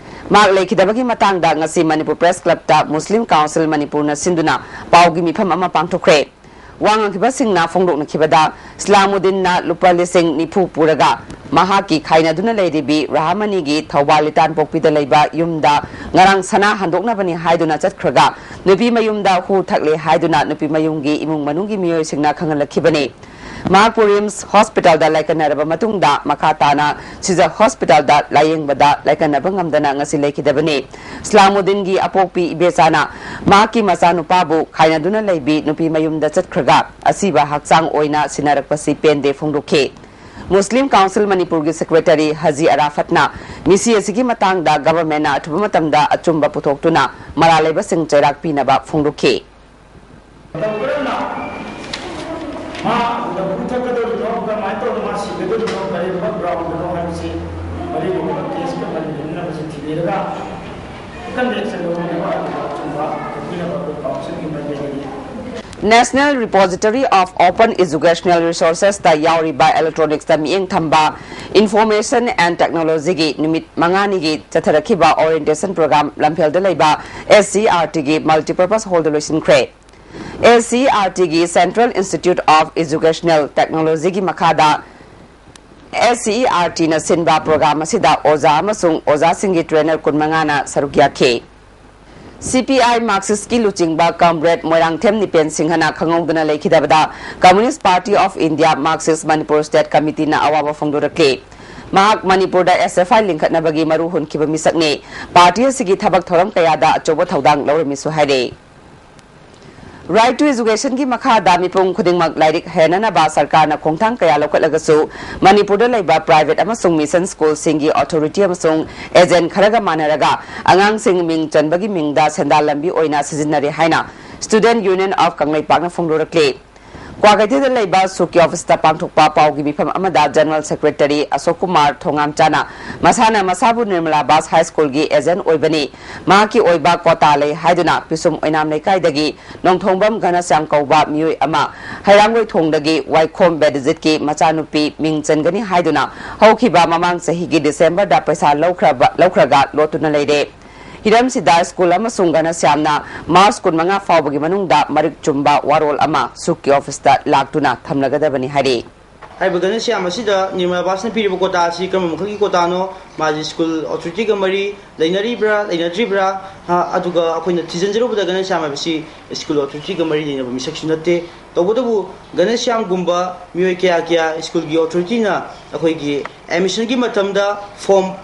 ꯃꯍꯥꯛ ꯂꯩꯈꯤꯗꯕꯒꯤ ꯃꯇꯥꯡꯗ ꯉꯁꯤ ꯃꯅꯤꯄꯨꯔ ꯄ꯭ꯔꯦꯁ ꯀ꯭ꯂꯕꯇ ꯃꯨꯁꯂꯤꯝ ꯀꯥꯎꯟꯁꯤꯜ ꯃꯅꯤꯄꯨꯔꯅ ꯁꯤꯟꯗꯨꯅ ꯄꯥꯎꯒꯤ ꯃꯤꯐꯝ ꯑꯃ ꯄꯥꯡꯊꯣꯛꯈ꯭ꯔꯦ꯫ ꯋꯥ ꯉꯥꯡꯈꯤꯕꯁꯤꯡꯅ ꯐꯣꯡꯗꯣꯛꯅꯈꯤꯕꯗ, ꯏꯁꯂꯥꯃꯨꯗꯤꯟꯅ ꯂꯨꯄꯥ ꯂꯤꯁꯤꯡ ꯅꯤꯐꯨ ꯄꯨꯔꯒ ꯃꯍꯥꯛꯀꯤ ꯈꯥꯏꯅꯗꯨꯅ ꯂꯩꯔꯤꯕꯤ ꯔꯥꯍꯃꯅꯤꯒꯤ ꯊꯧꯕꯥꯜ ꯂꯤꯇꯥꯟꯄꯣꯛꯄꯤꯗ ꯂꯩꯕ ꯌꯨꯝꯗ ꯉꯔꯥꯡ ꯁꯅꯥ ꯍꯟꯗꯣꯛꯅꯕꯅꯤ ꯍꯥꯏꯗꯨꯅ ꯆꯠꯈ꯭ꯔꯒ, ꯅꯨꯄꯤ ꯃꯌꯨꯝꯗ ꯍꯨ ꯊꯛꯂꯦ ꯍꯥꯏꯗꯨꯅ ꯅꯨꯄꯤ ꯃꯌꯨꯝꯒꯤ ꯏꯃꯨꯡ ꯃꯅꯨꯡꯒꯤ ꯃꯤꯑꯣꯏꯁꯤꯡꯅ ꯈꯪꯍꯜꯂꯛꯈꯤꯕꯅꯤ꯫ ꯃꯍꯥꯛꯄꯨ ꯔꯤꯝꯁ ꯍꯣꯁꯄꯤꯇꯥꯜꯗ ꯂꯥꯏꯀꯠꯅꯔꯕ ꯃꯇꯨꯡꯗ, ꯃꯈꯥ ꯇꯥꯅ ꯁꯤꯖ ꯍꯣꯁꯄꯤꯇꯥꯜꯗ ꯂꯥꯌꯦꯡꯕꯗ ꯂꯥꯏꯀꯠꯅꯕ ꯉꯝꯗꯅ ꯉꯁꯤ ꯂꯩꯈꯤꯗꯕꯅꯤ꯫ ꯏꯁꯂꯥꯃꯨꯗꯤꯟꯒꯤ ꯑꯄꯣꯛꯄꯤ ꯏꯕꯦꯆꯥꯅ ꯃꯍꯥꯛꯀꯤ ꯃꯆꯥꯅꯨꯄꯥꯕꯨ ꯈꯥꯏꯅꯗꯨꯅ ꯂꯩꯕꯤ ꯅꯨꯄꯤ ꯃꯌꯨꯝꯗ ꯆꯠꯈ꯭ꯔꯒ, ꯑꯁꯤꯕ ꯍꯛꯆꯥꯡ ꯑꯣꯏꯅ ꯁꯤꯟꯅꯔꯛꯄꯁꯤ ꯄꯦꯟꯗꯦ ꯐꯣꯡꯗꯣꯛꯈꯤ꯫ ꯃꯨꯁꯂꯤꯝ ꯀꯥꯎꯟꯁꯤꯜ ꯃꯅꯤꯄꯨꯔꯒꯤ ꯁꯦꯀ꯭ꯔꯦꯇꯔꯤ ꯍꯖꯤ ꯑꯔꯥꯐꯠꯅ ꯃꯤꯁꯤ ꯑꯁꯤꯒꯤ ꯃꯇꯥꯡꯗ ꯒꯚꯔꯟꯃꯦꯟꯠꯅ ꯑꯊꯨꯕ ꯃꯇꯝꯗ ꯑꯆꯨꯝꯕ ꯄꯨꯊꯣꯛꯇꯨꯅ ꯃꯔꯥꯜ ꯂꯩꯕꯁꯤꯡ ꯆꯩꯔꯥꯛ ꯄꯤꯅꯕ ꯐꯣꯡꯗꯣꯛꯈꯤ꯫ ꯃꯇꯧ ꯀꯔꯝꯅ ꯃꯥ ꯂꯐꯨ ꯊꯛꯀꯗꯧꯔꯤꯅꯣ, ꯀꯔꯝꯍꯥꯏꯅ ꯇꯧꯗꯅ ꯃꯥ ꯁꯤꯒꯗꯧꯔꯤꯅꯣ, ꯀꯔꯤꯒꯨꯝꯕ ꯒ꯭ꯔꯥꯎꯟꯗꯅꯣ ꯍꯥꯏꯕꯁꯤ ꯃꯔꯤ ꯂꯩꯅꯕ ꯀꯦꯁꯀ ꯃꯔꯤ ꯂꯩꯅꯅꯕꯁꯤ ꯊꯤꯕꯤꯔꯒ ꯑꯀꯟꯕ ꯑꯦꯛꯁꯟ ꯂꯧꯅꯅꯕ ꯑꯗꯨꯒ ꯑꯆꯨꯝꯕ ꯄꯤꯅꯕ ꯑꯩꯈꯣꯏ ꯀꯥꯎꯟꯁꯤꯜꯒꯤ ꯃꯥꯏꯀꯩꯗꯒꯤ National Repository of Open Educational Resourcesꯇ ꯌꯥꯎꯔꯤꯕ electronicsꯇ ꯃꯤꯠꯌꯦꯡ ꯊꯝꯕ Information and Technologyꯒꯤ ꯅꯨꯃꯤꯠ ꯃꯉꯥꯅꯤꯒꯤ ꯆꯠꯊꯔꯛꯈꯤꯕ orientation program ꯂꯝꯐꯦꯜꯗ ꯂꯩꯕ S C R Tꯒꯤ multipurpose hallꯗ ꯂꯣꯏꯁꯤꯟꯈ꯭ꯔꯦ꯫ S C R Tꯒꯤ Central Institute of Educational Technologyꯒꯤ ꯃꯈꯥꯗ S C E R Tꯅ ꯁꯤꯟꯕ program ꯑꯁꯤꯗ ꯑꯣꯖꯥ ꯑꯃꯁꯨꯡ ꯑꯣꯖꯥꯁꯤꯡꯒꯤ trainer ꯀꯨꯟꯃꯉꯥꯅ ꯁꯔꯨꯛ ꯌꯥꯈꯤ꯫ C P I Marxistꯀꯤ ꯂꯨꯆꯤꯡꯕ comrade ꯃꯣꯏꯔꯥꯡꯊꯦꯝ ꯅꯤꯄꯦꯟ ꯁꯤꯡꯍꯅ ꯈꯪꯍꯧꯗꯅ ꯂꯩꯈꯤꯗꯕꯗ Communist Party of India Marxist Manipur State Committeeꯅ ꯑꯋꯥꯕ ꯐꯣꯡꯗꯣꯔꯛꯂꯤ꯫ ꯃꯍꯥꯛ ꯃꯅꯤꯄꯨꯔꯗ S F I ꯂꯤꯡꯈꯠꯅꯕꯒꯤ ꯃꯔꯨ ꯍꯨꯟꯈꯤꯕ ꯃꯤꯁꯛꯅꯤ꯫ Party ꯑꯁꯤꯒꯤ ꯊꯕꯛ ꯊꯧꯔꯝ ꯀꯌꯥꯗ ꯑꯆꯧꯕ ꯊꯧꯗꯥꯡ ꯂꯧꯔꯝꯃꯤꯁꯨ ꯍꯥꯏꯔꯤ꯫ Right to Educationꯒꯤ ꯃꯈꯥꯗ ꯃꯤꯄꯨꯝ ꯈꯨꯗꯤꯡꯃꯛ ꯂꯥꯏꯔꯤꯛ ꯍꯩꯍꯟꯅꯅꯕ ꯁꯔꯀꯥꯔꯅ ꯈꯣꯡꯊꯥꯡ ꯀꯌꯥ ꯂꯧꯈꯠꯂꯒꯁꯨ, ꯃꯅꯤꯄꯨꯔꯗ ꯂꯩꯕ private ꯑꯃꯁꯨꯡ mission schoolꯁꯤꯡꯒꯤ authority ꯑꯃꯁꯨꯡ agent ꯈꯔꯒ ꯃꯥꯟꯅꯔꯒ ꯑꯉꯥꯡꯁꯤꯡ ꯃꯤꯡ ꯆꯟꯕꯒꯤ ꯃꯤꯡꯗ ꯁꯦꯟꯗꯥꯟ ꯂꯝꯕꯤ ꯑꯣꯏꯅ ꯁꯤꯖꯤꯟꯅꯔꯦ ꯍꯥꯏꯅ Student Union of ꯀꯪꯂꯩꯄꯥꯛꯅ ꯐꯣꯡꯗꯣꯔꯛꯂꯤ꯫ ꯀ꯭ꯋꯥꯀꯩꯊꯦꯜꯗ ꯂꯩꯕ ꯁꯨꯛꯀꯤ ꯑꯣꯐꯤꯁꯇ ꯄꯥꯡꯊꯣꯛꯄ ꯄꯥꯎꯒꯤ ꯃꯤꯐꯝ ꯑꯃꯗ ꯖꯦꯅꯔꯦꯜ ꯁꯦꯀ꯭ꯔꯦꯇꯔꯤ ꯑꯁꯣꯛ ꯀꯨꯃꯥꯔ ꯊꯣꯉꯥꯝꯆꯥꯅ ꯃꯁꯥꯅ ꯃꯁꯥꯕꯨ ꯅꯤꯔꯃꯂꯥ ꯕꯥꯁ ꯍꯥꯏ ꯁ꯭ꯀꯨꯜꯒꯤ ꯑꯦꯖꯦꯟ ꯑꯣꯏꯕꯅꯤ, ꯃꯍꯥꯛꯀꯤ ꯑꯣꯏꯕ ꯀꯣꯇꯥ ꯂꯩ ꯍꯥꯏꯗꯨꯅ ꯄꯤꯁꯨꯝ ꯑꯣꯏꯅꯥꯝ ꯂꯩꯀꯥꯏꯗꯒꯤ ꯅꯣꯡꯊꯣꯡꯕꯝ ꯘꯅꯁ꯭ꯌꯥꯝ ꯀꯧꯕ ꯃꯤꯑꯣꯏ ꯑꯃ ꯍꯩꯔꯥꯡꯒꯣꯏ ꯊꯣꯡꯗꯒꯤ ꯋꯥꯏꯈꯣꯝ ꯕꯦꯗꯤꯖꯤꯠꯀꯤ ꯃꯆꯥꯅꯨꯄꯤ ꯃꯤꯡ ꯆꯟꯒꯅꯤ ꯍꯥꯏꯗꯨꯅ ꯍꯧꯈꯤꯕ ꯃꯃꯥꯡ ꯆꯍꯤꯒꯤ ꯗꯤꯁꯦꯝꯕꯔꯗ ꯄꯩꯁꯥ ꯂꯧꯈ꯭ꯔꯕ, ꯂꯧꯈ꯭ꯔꯒ ꯂꯣꯠꯇꯨꯅ ꯂꯩꯔꯦ꯫ ꯍꯤꯔꯝꯁꯤꯗ ꯁ꯭ꯀꯨꯜ ꯑꯃꯁꯨꯡ ꯘꯅꯁ꯭ꯌꯥꯝꯅ ꯃꯥꯔꯆ ꯀꯨꯟꯃꯉꯥ ꯐꯥꯎꯕꯒꯤ ꯃꯅꯨꯡꯗ ꯃꯔꯤꯛ ꯆꯨꯝꯕ ꯋꯥꯔꯣꯜ ꯑꯃ ꯁꯨꯛꯀꯤ ꯑꯣꯐꯤꯁꯇ ꯂꯥꯛꯇꯨꯅ ꯊꯝꯂꯒꯗꯕꯅꯤ ꯍꯥꯏꯔꯤ꯫ ꯍꯥꯏꯔꯤꯕ ꯘꯅꯁ꯭ꯌꯥꯝ ꯑꯁꯤꯗ ꯅꯤꯔꯃꯂꯥ ꯕꯥꯁꯅ ꯄꯤꯔꯤꯕ ꯀꯣꯇꯥ ꯑꯁꯤ ꯀꯔꯝꯕ ꯃꯈꯜꯒꯤ ꯀꯣꯇꯥꯅꯣ? ꯃꯥꯁꯤ ꯁ꯭ꯀꯨꯜ ꯑꯣꯊꯣꯔꯤꯇꯤꯒ ꯃꯔꯤ ꯂꯩꯅꯔꯤꯕ꯭ꯔꯥ, ꯂꯩꯅꯗ꯭ꯔꯤꯕ꯭ꯔꯥ? ꯑ, ꯑꯗꯨꯒ ꯑꯩꯈꯣꯏꯅ ꯊꯤꯖꯤꯟꯖꯔꯨꯕꯗ ꯘꯅꯁ꯭ꯌꯥꯝ ꯍꯥꯏꯕꯁꯤ ꯁ꯭ꯀꯨꯜ ꯑꯣꯊꯣꯔꯤꯇꯤꯒ ꯃꯔꯤ ꯂꯩꯅꯕ ꯃꯤꯁꯛꯁꯨ ꯅꯠꯇꯦ꯫ ꯇꯧꯕꯇꯕꯨ ꯘꯅꯁ꯭ꯌꯥꯝꯒꯨꯝꯕ ꯃꯤꯑꯣꯏ ꯀꯌꯥ ꯀꯌꯥ ꯁ꯭ꯀꯨꯜꯒꯤ ꯑꯣꯊꯣꯔꯤꯇꯤꯅ ꯑꯩꯈꯣꯏꯒꯤ ꯑꯦꯗꯃꯤꯁꯟꯒꯤ ꯃꯇꯝꯗ ꯐꯣꯝ,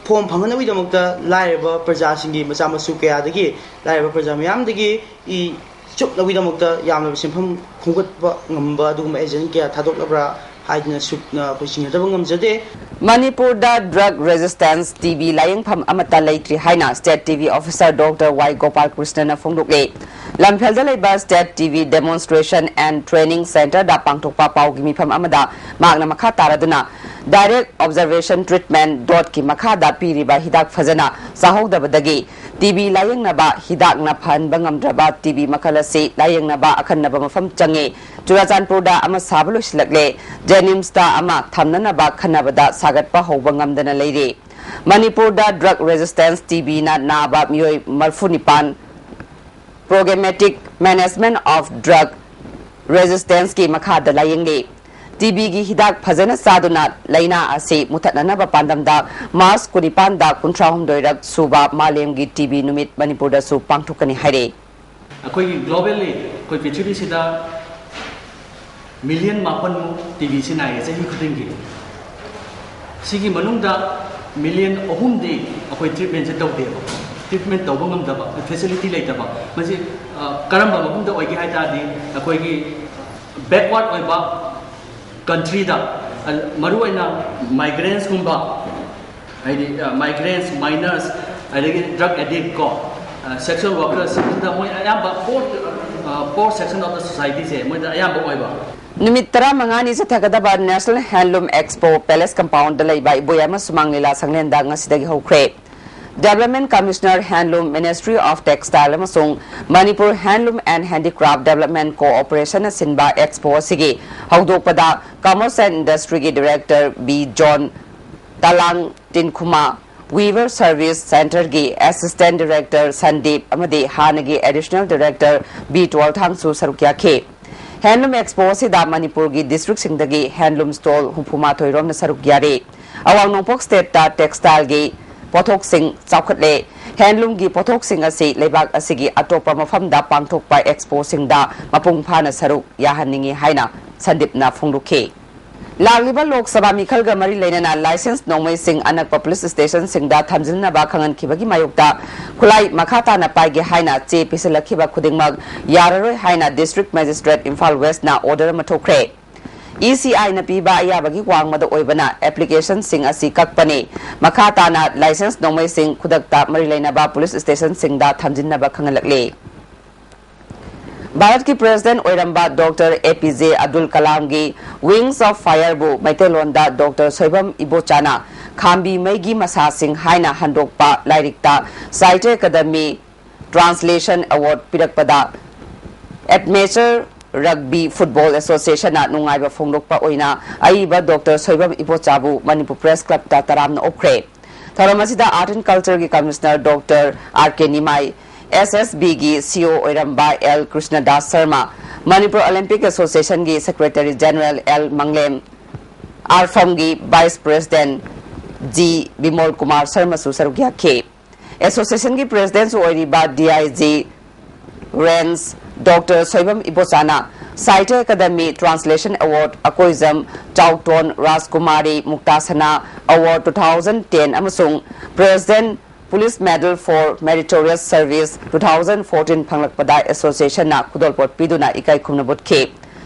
ꯐꯣꯝ ꯐꯪꯍꯟꯅꯕꯒꯤꯗꯃꯛꯇ ꯂꯥꯏꯔꯕ ꯄ꯭ꯔꯖꯥꯁꯤꯡꯒꯤ ꯃꯆꯥ ꯃꯁꯨ ꯀꯌꯥꯗꯒꯤ, ꯂꯥꯏꯔꯕ ꯄ꯭ꯔꯖꯥ ꯃꯌꯥꯝꯗꯒꯤ ꯏ ꯆꯨꯞꯅꯕꯒꯤꯗꯃꯛꯇ ꯌꯥꯝꯂꯕ ꯁꯦꯟꯐꯝ ꯈꯣꯝꯒꯠꯄ ꯉꯝꯕ ꯑꯗꯨꯒꯨꯝꯕ ꯑꯦꯖꯦꯟ ꯀꯌꯥ ꯊꯥꯗꯣꯛꯂꯕ꯭ꯔꯥ ꯍꯥꯏꯗꯅ ꯁꯨꯛꯅ ꯑꯩꯈꯣꯏ ꯆꯤꯡꯅꯗꯕ ꯉꯝꯖꯗꯦ꯫ ꯃꯅꯤꯄꯨꯔꯗ drug resistance T B ꯂꯥꯌꯦꯡꯐꯝ ꯑꯃꯠꯇ ꯂꯩꯇ꯭ꯔꯤ ꯍꯥꯏꯅ state T B officer Doctor Y Gopal ꯀ꯭ꯔꯤꯁꯅꯅ ꯐꯣꯡꯗꯣꯛꯂꯦ꯫ ꯂꯝꯐꯦꯜꯗ ꯂꯩꯕ state T B demonstration and training centreꯗ ꯄꯥꯡꯊꯣꯛꯄ ꯄꯥꯎꯒꯤ ꯃꯤꯐꯝ ꯑꯃꯗ ꯃꯍꯥꯛꯅ ꯃꯈꯥ ꯇꯥꯔꯗꯨꯅ direct observation treatment dotꯀꯤ ꯃꯈꯥꯗ ꯄꯤꯔꯤꯕ ꯍꯤꯗꯥꯛ ꯐꯖꯅ ꯆꯥꯍꯧꯗꯕꯗꯒꯤ T B ꯂꯥꯌꯦꯡꯅꯕ ꯍꯤꯗꯥꯛꯅ ꯐꯍꯟꯕ ꯉꯝꯗ꯭ꯔꯕ T B ꯃꯈꯜ ꯑꯁꯤ ꯂꯥꯌꯦꯡꯅꯕ ꯑꯈꯟꯅꯕ ꯃꯐꯝ ꯆꯪꯉꯤ꯫ ꯆꯨꯔꯥꯆꯥꯟꯄꯨꯔꯗ ꯑꯃ ꯁꯥꯕ ꯂꯣꯏꯁꯤꯜꯂꯛꯂꯦ꯫ JNIMSꯇ ꯑꯃ ꯊꯝꯅꯅꯕ ꯈꯟꯅꯕꯗ ꯁꯥꯒꯠꯄ ꯍꯧꯕ ꯉꯝꯗꯅ ꯂꯩꯔꯤ꯫ ꯃꯅꯤꯄꯨꯔꯗ drug resistance T Bꯅ ꯅꯥꯕ ꯃꯤꯑꯣꯏ ꯃꯔꯤꯐꯨ ꯅꯤꯄꯥꯟ Programmatic Management of Drug Resistanceꯀꯤ ꯃꯈꯥꯗ ꯂꯥꯌꯦꯡꯂꯤ꯫ T Bꯒꯤ ꯍꯤꯗꯥꯛ ꯐꯖꯅ ꯆꯥꯗꯨꯅ ꯂꯥꯏꯅꯥ ꯑꯁꯤ ꯃꯨꯊꯠꯅꯅꯕ ꯄꯥꯟꯗꯝꯗ ꯃꯥꯔꯆ ꯀꯨꯟꯅꯤꯄꯥꯟꯗ ꯀꯨꯟꯊ꯭ꯔꯥꯍꯨꯝꯗꯣꯏꯔꯛ ꯁꯨꯕ ꯃꯥꯂꯦꯝꯒꯤ T B ꯅꯨꯃꯤꯠ ꯃꯅꯤꯄꯨꯔꯗꯁꯨ ꯄꯥꯡꯊꯣꯛꯀꯅꯤ ꯍꯥꯏꯔꯤ꯫ ꯑꯩꯈꯣꯏꯒꯤ globally ꯑꯩꯈꯣꯏ ꯄ꯭ꯔꯤꯊꯤꯕꯤꯁꯤꯗ ꯃꯤꯂꯤꯌꯟ ꯃꯥꯄꯟꯃꯨꯛ T Bꯁꯤ ꯅꯥꯏꯌꯦ ꯆꯍꯤ ꯈꯨꯗꯤꯡꯒꯤ꯫ ꯁꯤꯒꯤ ꯃꯅꯨꯡꯗ ꯃꯤꯂꯤꯌꯟ ꯑꯍꯨꯝꯗꯤ ꯑꯩꯈꯣꯏ treatmentꯁꯦ ꯇꯧꯗꯦꯕ, treatment ꯇꯧꯕ ꯉꯝꯗꯕ, facility ꯂꯩꯇꯕ꯫ ꯃꯁꯤ, ꯑ, ꯀꯔꯝꯕ ꯃꯐꯝꯗ ꯑꯣꯏꯒꯦ ꯍꯥꯏ ꯇꯥꯔꯗꯤ, ꯑꯩꯈꯣꯏꯒꯤ backward ꯑꯣꯏꯕ countryꯗ, ꯑ, ꯃꯔꯨꯑꯣꯏꯅ migrantsꯀꯨꯝꯕ, ꯍꯥꯏꯗꯤ, ꯑ, migrants, minors, ꯑꯗꯒꯤ drug addict ꯀꯣ, ꯑ, sexual workers, ꯁꯤꯗ ꯃꯣꯏ ꯑꯌꯥꯝꯕ poor, Poor section of the society ꯁꯦ ꯃꯣꯏꯗ ꯑꯌꯥꯝꯕ ꯑꯣꯏꯕ꯫ ꯅꯨꯃꯤꯠ ꯇꯔꯥꯃꯉꯥꯅꯤ ꯆꯠꯊꯒꯗꯕ National Handloom Expo Palace Compound ꯗ ꯂꯩꯕ ꯏꯕꯣꯌꯥꯏꯃ ꯁꯨꯃꯥꯡ ꯂꯤꯂꯥ ꯁꯪꯂꯦꯟꯗ ꯉꯁꯤꯗꯒꯤ ꯍꯧꯈ꯭ꯔꯦ꯫ Development Commissioner, Handloom, Ministry of Textile ꯑꯃꯁꯨꯡ Manipur Handloom and Handicraft Development Corporation ꯅ ꯁꯤꯟꯕ expo ꯑꯁꯤꯒꯤ ꯍꯧꯗꯣꯛꯄꯗ Commerce and Industry ꯒꯤ Director ꯕꯤ ꯖꯣꯟ ꯇꯂꯥꯡ ꯇꯤꯟꯈꯨꯃꯥ, Weaver Service Center ꯒꯤ Assistant Director ꯁꯟꯗꯤꯞ ꯑꯃꯗꯤ ꯍꯥꯟꯅꯒꯤ Additional Director ꯕꯤ ꯇꯣꯜꯊꯥꯡꯁꯨ ꯁꯔꯨꯛ ꯌꯥꯈꯤ꯫ Handloom Expo ꯑꯁꯤꯗ ꯃꯅꯤꯄꯨꯔꯒꯤ district ꯁꯤꯡꯗꯒꯤ handloom stall ꯍꯨꯝꯐꯨ ꯃꯥꯊꯣꯏ ꯔꯣꯝꯅ ꯁꯔꯨꯛ ꯌꯥꯔꯤ꯫ ꯑꯋꯥꯡ ꯅꯣꯡꯄꯣꯛ state ꯇ textile ꯒꯤ ꯄꯣꯠꯊꯣꯛꯁꯤꯡ ꯆꯥꯎꯈꯠꯂꯦ꯫ Handloom ꯒꯤ ꯄꯣꯠꯊꯣꯛꯁꯤꯡ ꯑꯁꯤ ꯂꯩꯕꯥꯛ ꯑꯁꯤꯒꯤ ꯑꯇꯣꯞꯄ ꯃꯐꯝꯗ ꯄꯥꯡꯊꯣꯛꯄ expo ꯁꯤꯡꯗ ꯃꯄꯨꯡ ꯐꯥꯅ ꯁꯔꯨꯛ ꯌꯥꯍꯟꯅꯤꯡꯏ ꯍꯥꯏꯅ ꯁꯟꯗꯤꯞꯅ ꯐꯣꯡꯗꯣꯛꯈꯤ꯫ ꯂꯥꯛꯂꯤꯕ ꯂꯣꯛ ꯁꯚꯥ ꯃꯤꯈꯜꯒ ꯃꯔꯤ ꯂꯩꯅꯅ license ꯅꯣꯡꯃꯩꯁꯤꯡ ꯑꯅꯛꯄ police station ꯁꯤꯡꯗ ꯊꯝꯖꯤꯟꯅꯕ ꯈꯪꯍꯟꯈꯤꯕꯒꯤ ꯃꯥꯌꯣꯛꯇ ꯈꯨꯠꯂꯥꯏ ꯃꯈꯥ ꯇꯥꯅ ꯄꯥꯏꯒꯦ ꯍꯥꯏꯅ ꯆꯦ ꯄꯤꯁꯤꯜꯂꯛꯈꯤꯕ ꯈꯨꯗꯤꯡꯃꯛ ꯌꯥꯔꯔꯣꯏ ꯍꯥꯏꯅ District Magistrate ꯏꯝꯐꯥꯜ West ꯅ order ꯑꯃ ꯊꯣꯛꯈ꯭ꯔꯦ꯫ E C I ꯅ ꯄꯤꯕ ꯑꯌꯥꯕꯒꯤ ꯋꯥꯡꯃꯗ ꯑꯣꯏꯕꯅ application ꯁꯤꯡ ꯑꯁꯤ ꯀꯛꯄꯅꯤ꯫ ꯃꯈꯥ ꯇꯥꯅ license ꯅꯣꯡꯃꯩꯁꯤꯡ ꯈꯨꯗꯛꯇ ꯃꯔꯤ ꯂꯩꯅꯕ police station ꯁꯤꯡꯗ ꯊꯝꯖꯤꯟꯅꯕ ꯈꯪꯍꯜꯂꯛꯂꯤ꯫ ꯚꯥꯔꯠꯀꯤ President ꯑꯣꯏꯔꯝꯕ Doctor A P J Abdul Kalam ꯒꯤ Wings of Fire ꯕꯨ ꯃꯩꯇꯩꯂꯣꯟꯗ Doctor ꯁꯣꯏꯕꯝ ꯏꯕꯣꯆꯥꯅ ꯈꯥꯝꯕꯤ ꯃꯩꯒꯤ ꯃꯁꯥꯁꯤꯡ ꯍꯥꯏꯅ ꯍꯟꯗꯣꯛꯄ ꯂꯥꯏꯔꯤꯛꯇ Sahitya Akademi Translation Award ꯄꯤꯔꯛꯄꯗ Amateur Rugby Football Association ꯅ ꯅꯨꯡꯉꯥꯏꯕ ꯐꯣꯡꯗꯣꯛꯄ ꯑꯣꯏꯅ ꯑꯏꯕ Doctor Soibam ꯏꯕꯣꯆꯥꯕꯨ Manipur Press Club ꯇ ꯇꯔꯥꯝꯅ ꯑꯣꯛꯈ꯭ꯔꯦ꯫ ꯊꯧꯔꯝ ꯑꯁꯤꯗ Art and Culture ꯒꯤ Commissioner Doctor R K ꯅꯤꯃꯥꯏ, S S B ꯒꯤ C O ꯑꯣꯏꯔꯝꯕ L Krishnadas Sharma, Manipur Olympic Association ꯒꯤ Secretary General L ꯃꯪꯂꯦꯝ, ARFAM ꯒꯤ Vice President G Bimol Kumar ꯁꯔꯃꯁꯨ ꯁꯔꯨꯛ ꯌꯥꯈꯤ꯫ Association ꯒꯤ President ꯁꯨ ꯑꯣꯏꯔꯤꯕ D I G Range Doctor Soibam ꯏꯕꯣꯆꯥꯅ Sahitya Akademi Translation Award Akoijam ꯆꯥꯎꯇꯣꯟ ꯔꯥꯖꯀꯨꯃꯥꯔꯤ ꯃꯨꯛꯇꯥꯁꯅꯥ Award two thousand ten ꯑꯃꯁꯨꯡ President Police Medal for Meritorious Service two thousand fourteen ꯐꯪꯂꯛꯄꯗ Association ꯅ ꯈꯨꯗꯣꯜꯄꯣꯠ ꯄꯤꯗꯨꯅ ꯏꯀꯥꯏ ꯈꯨꯝꯅꯕ ꯎꯠꯈꯤ꯫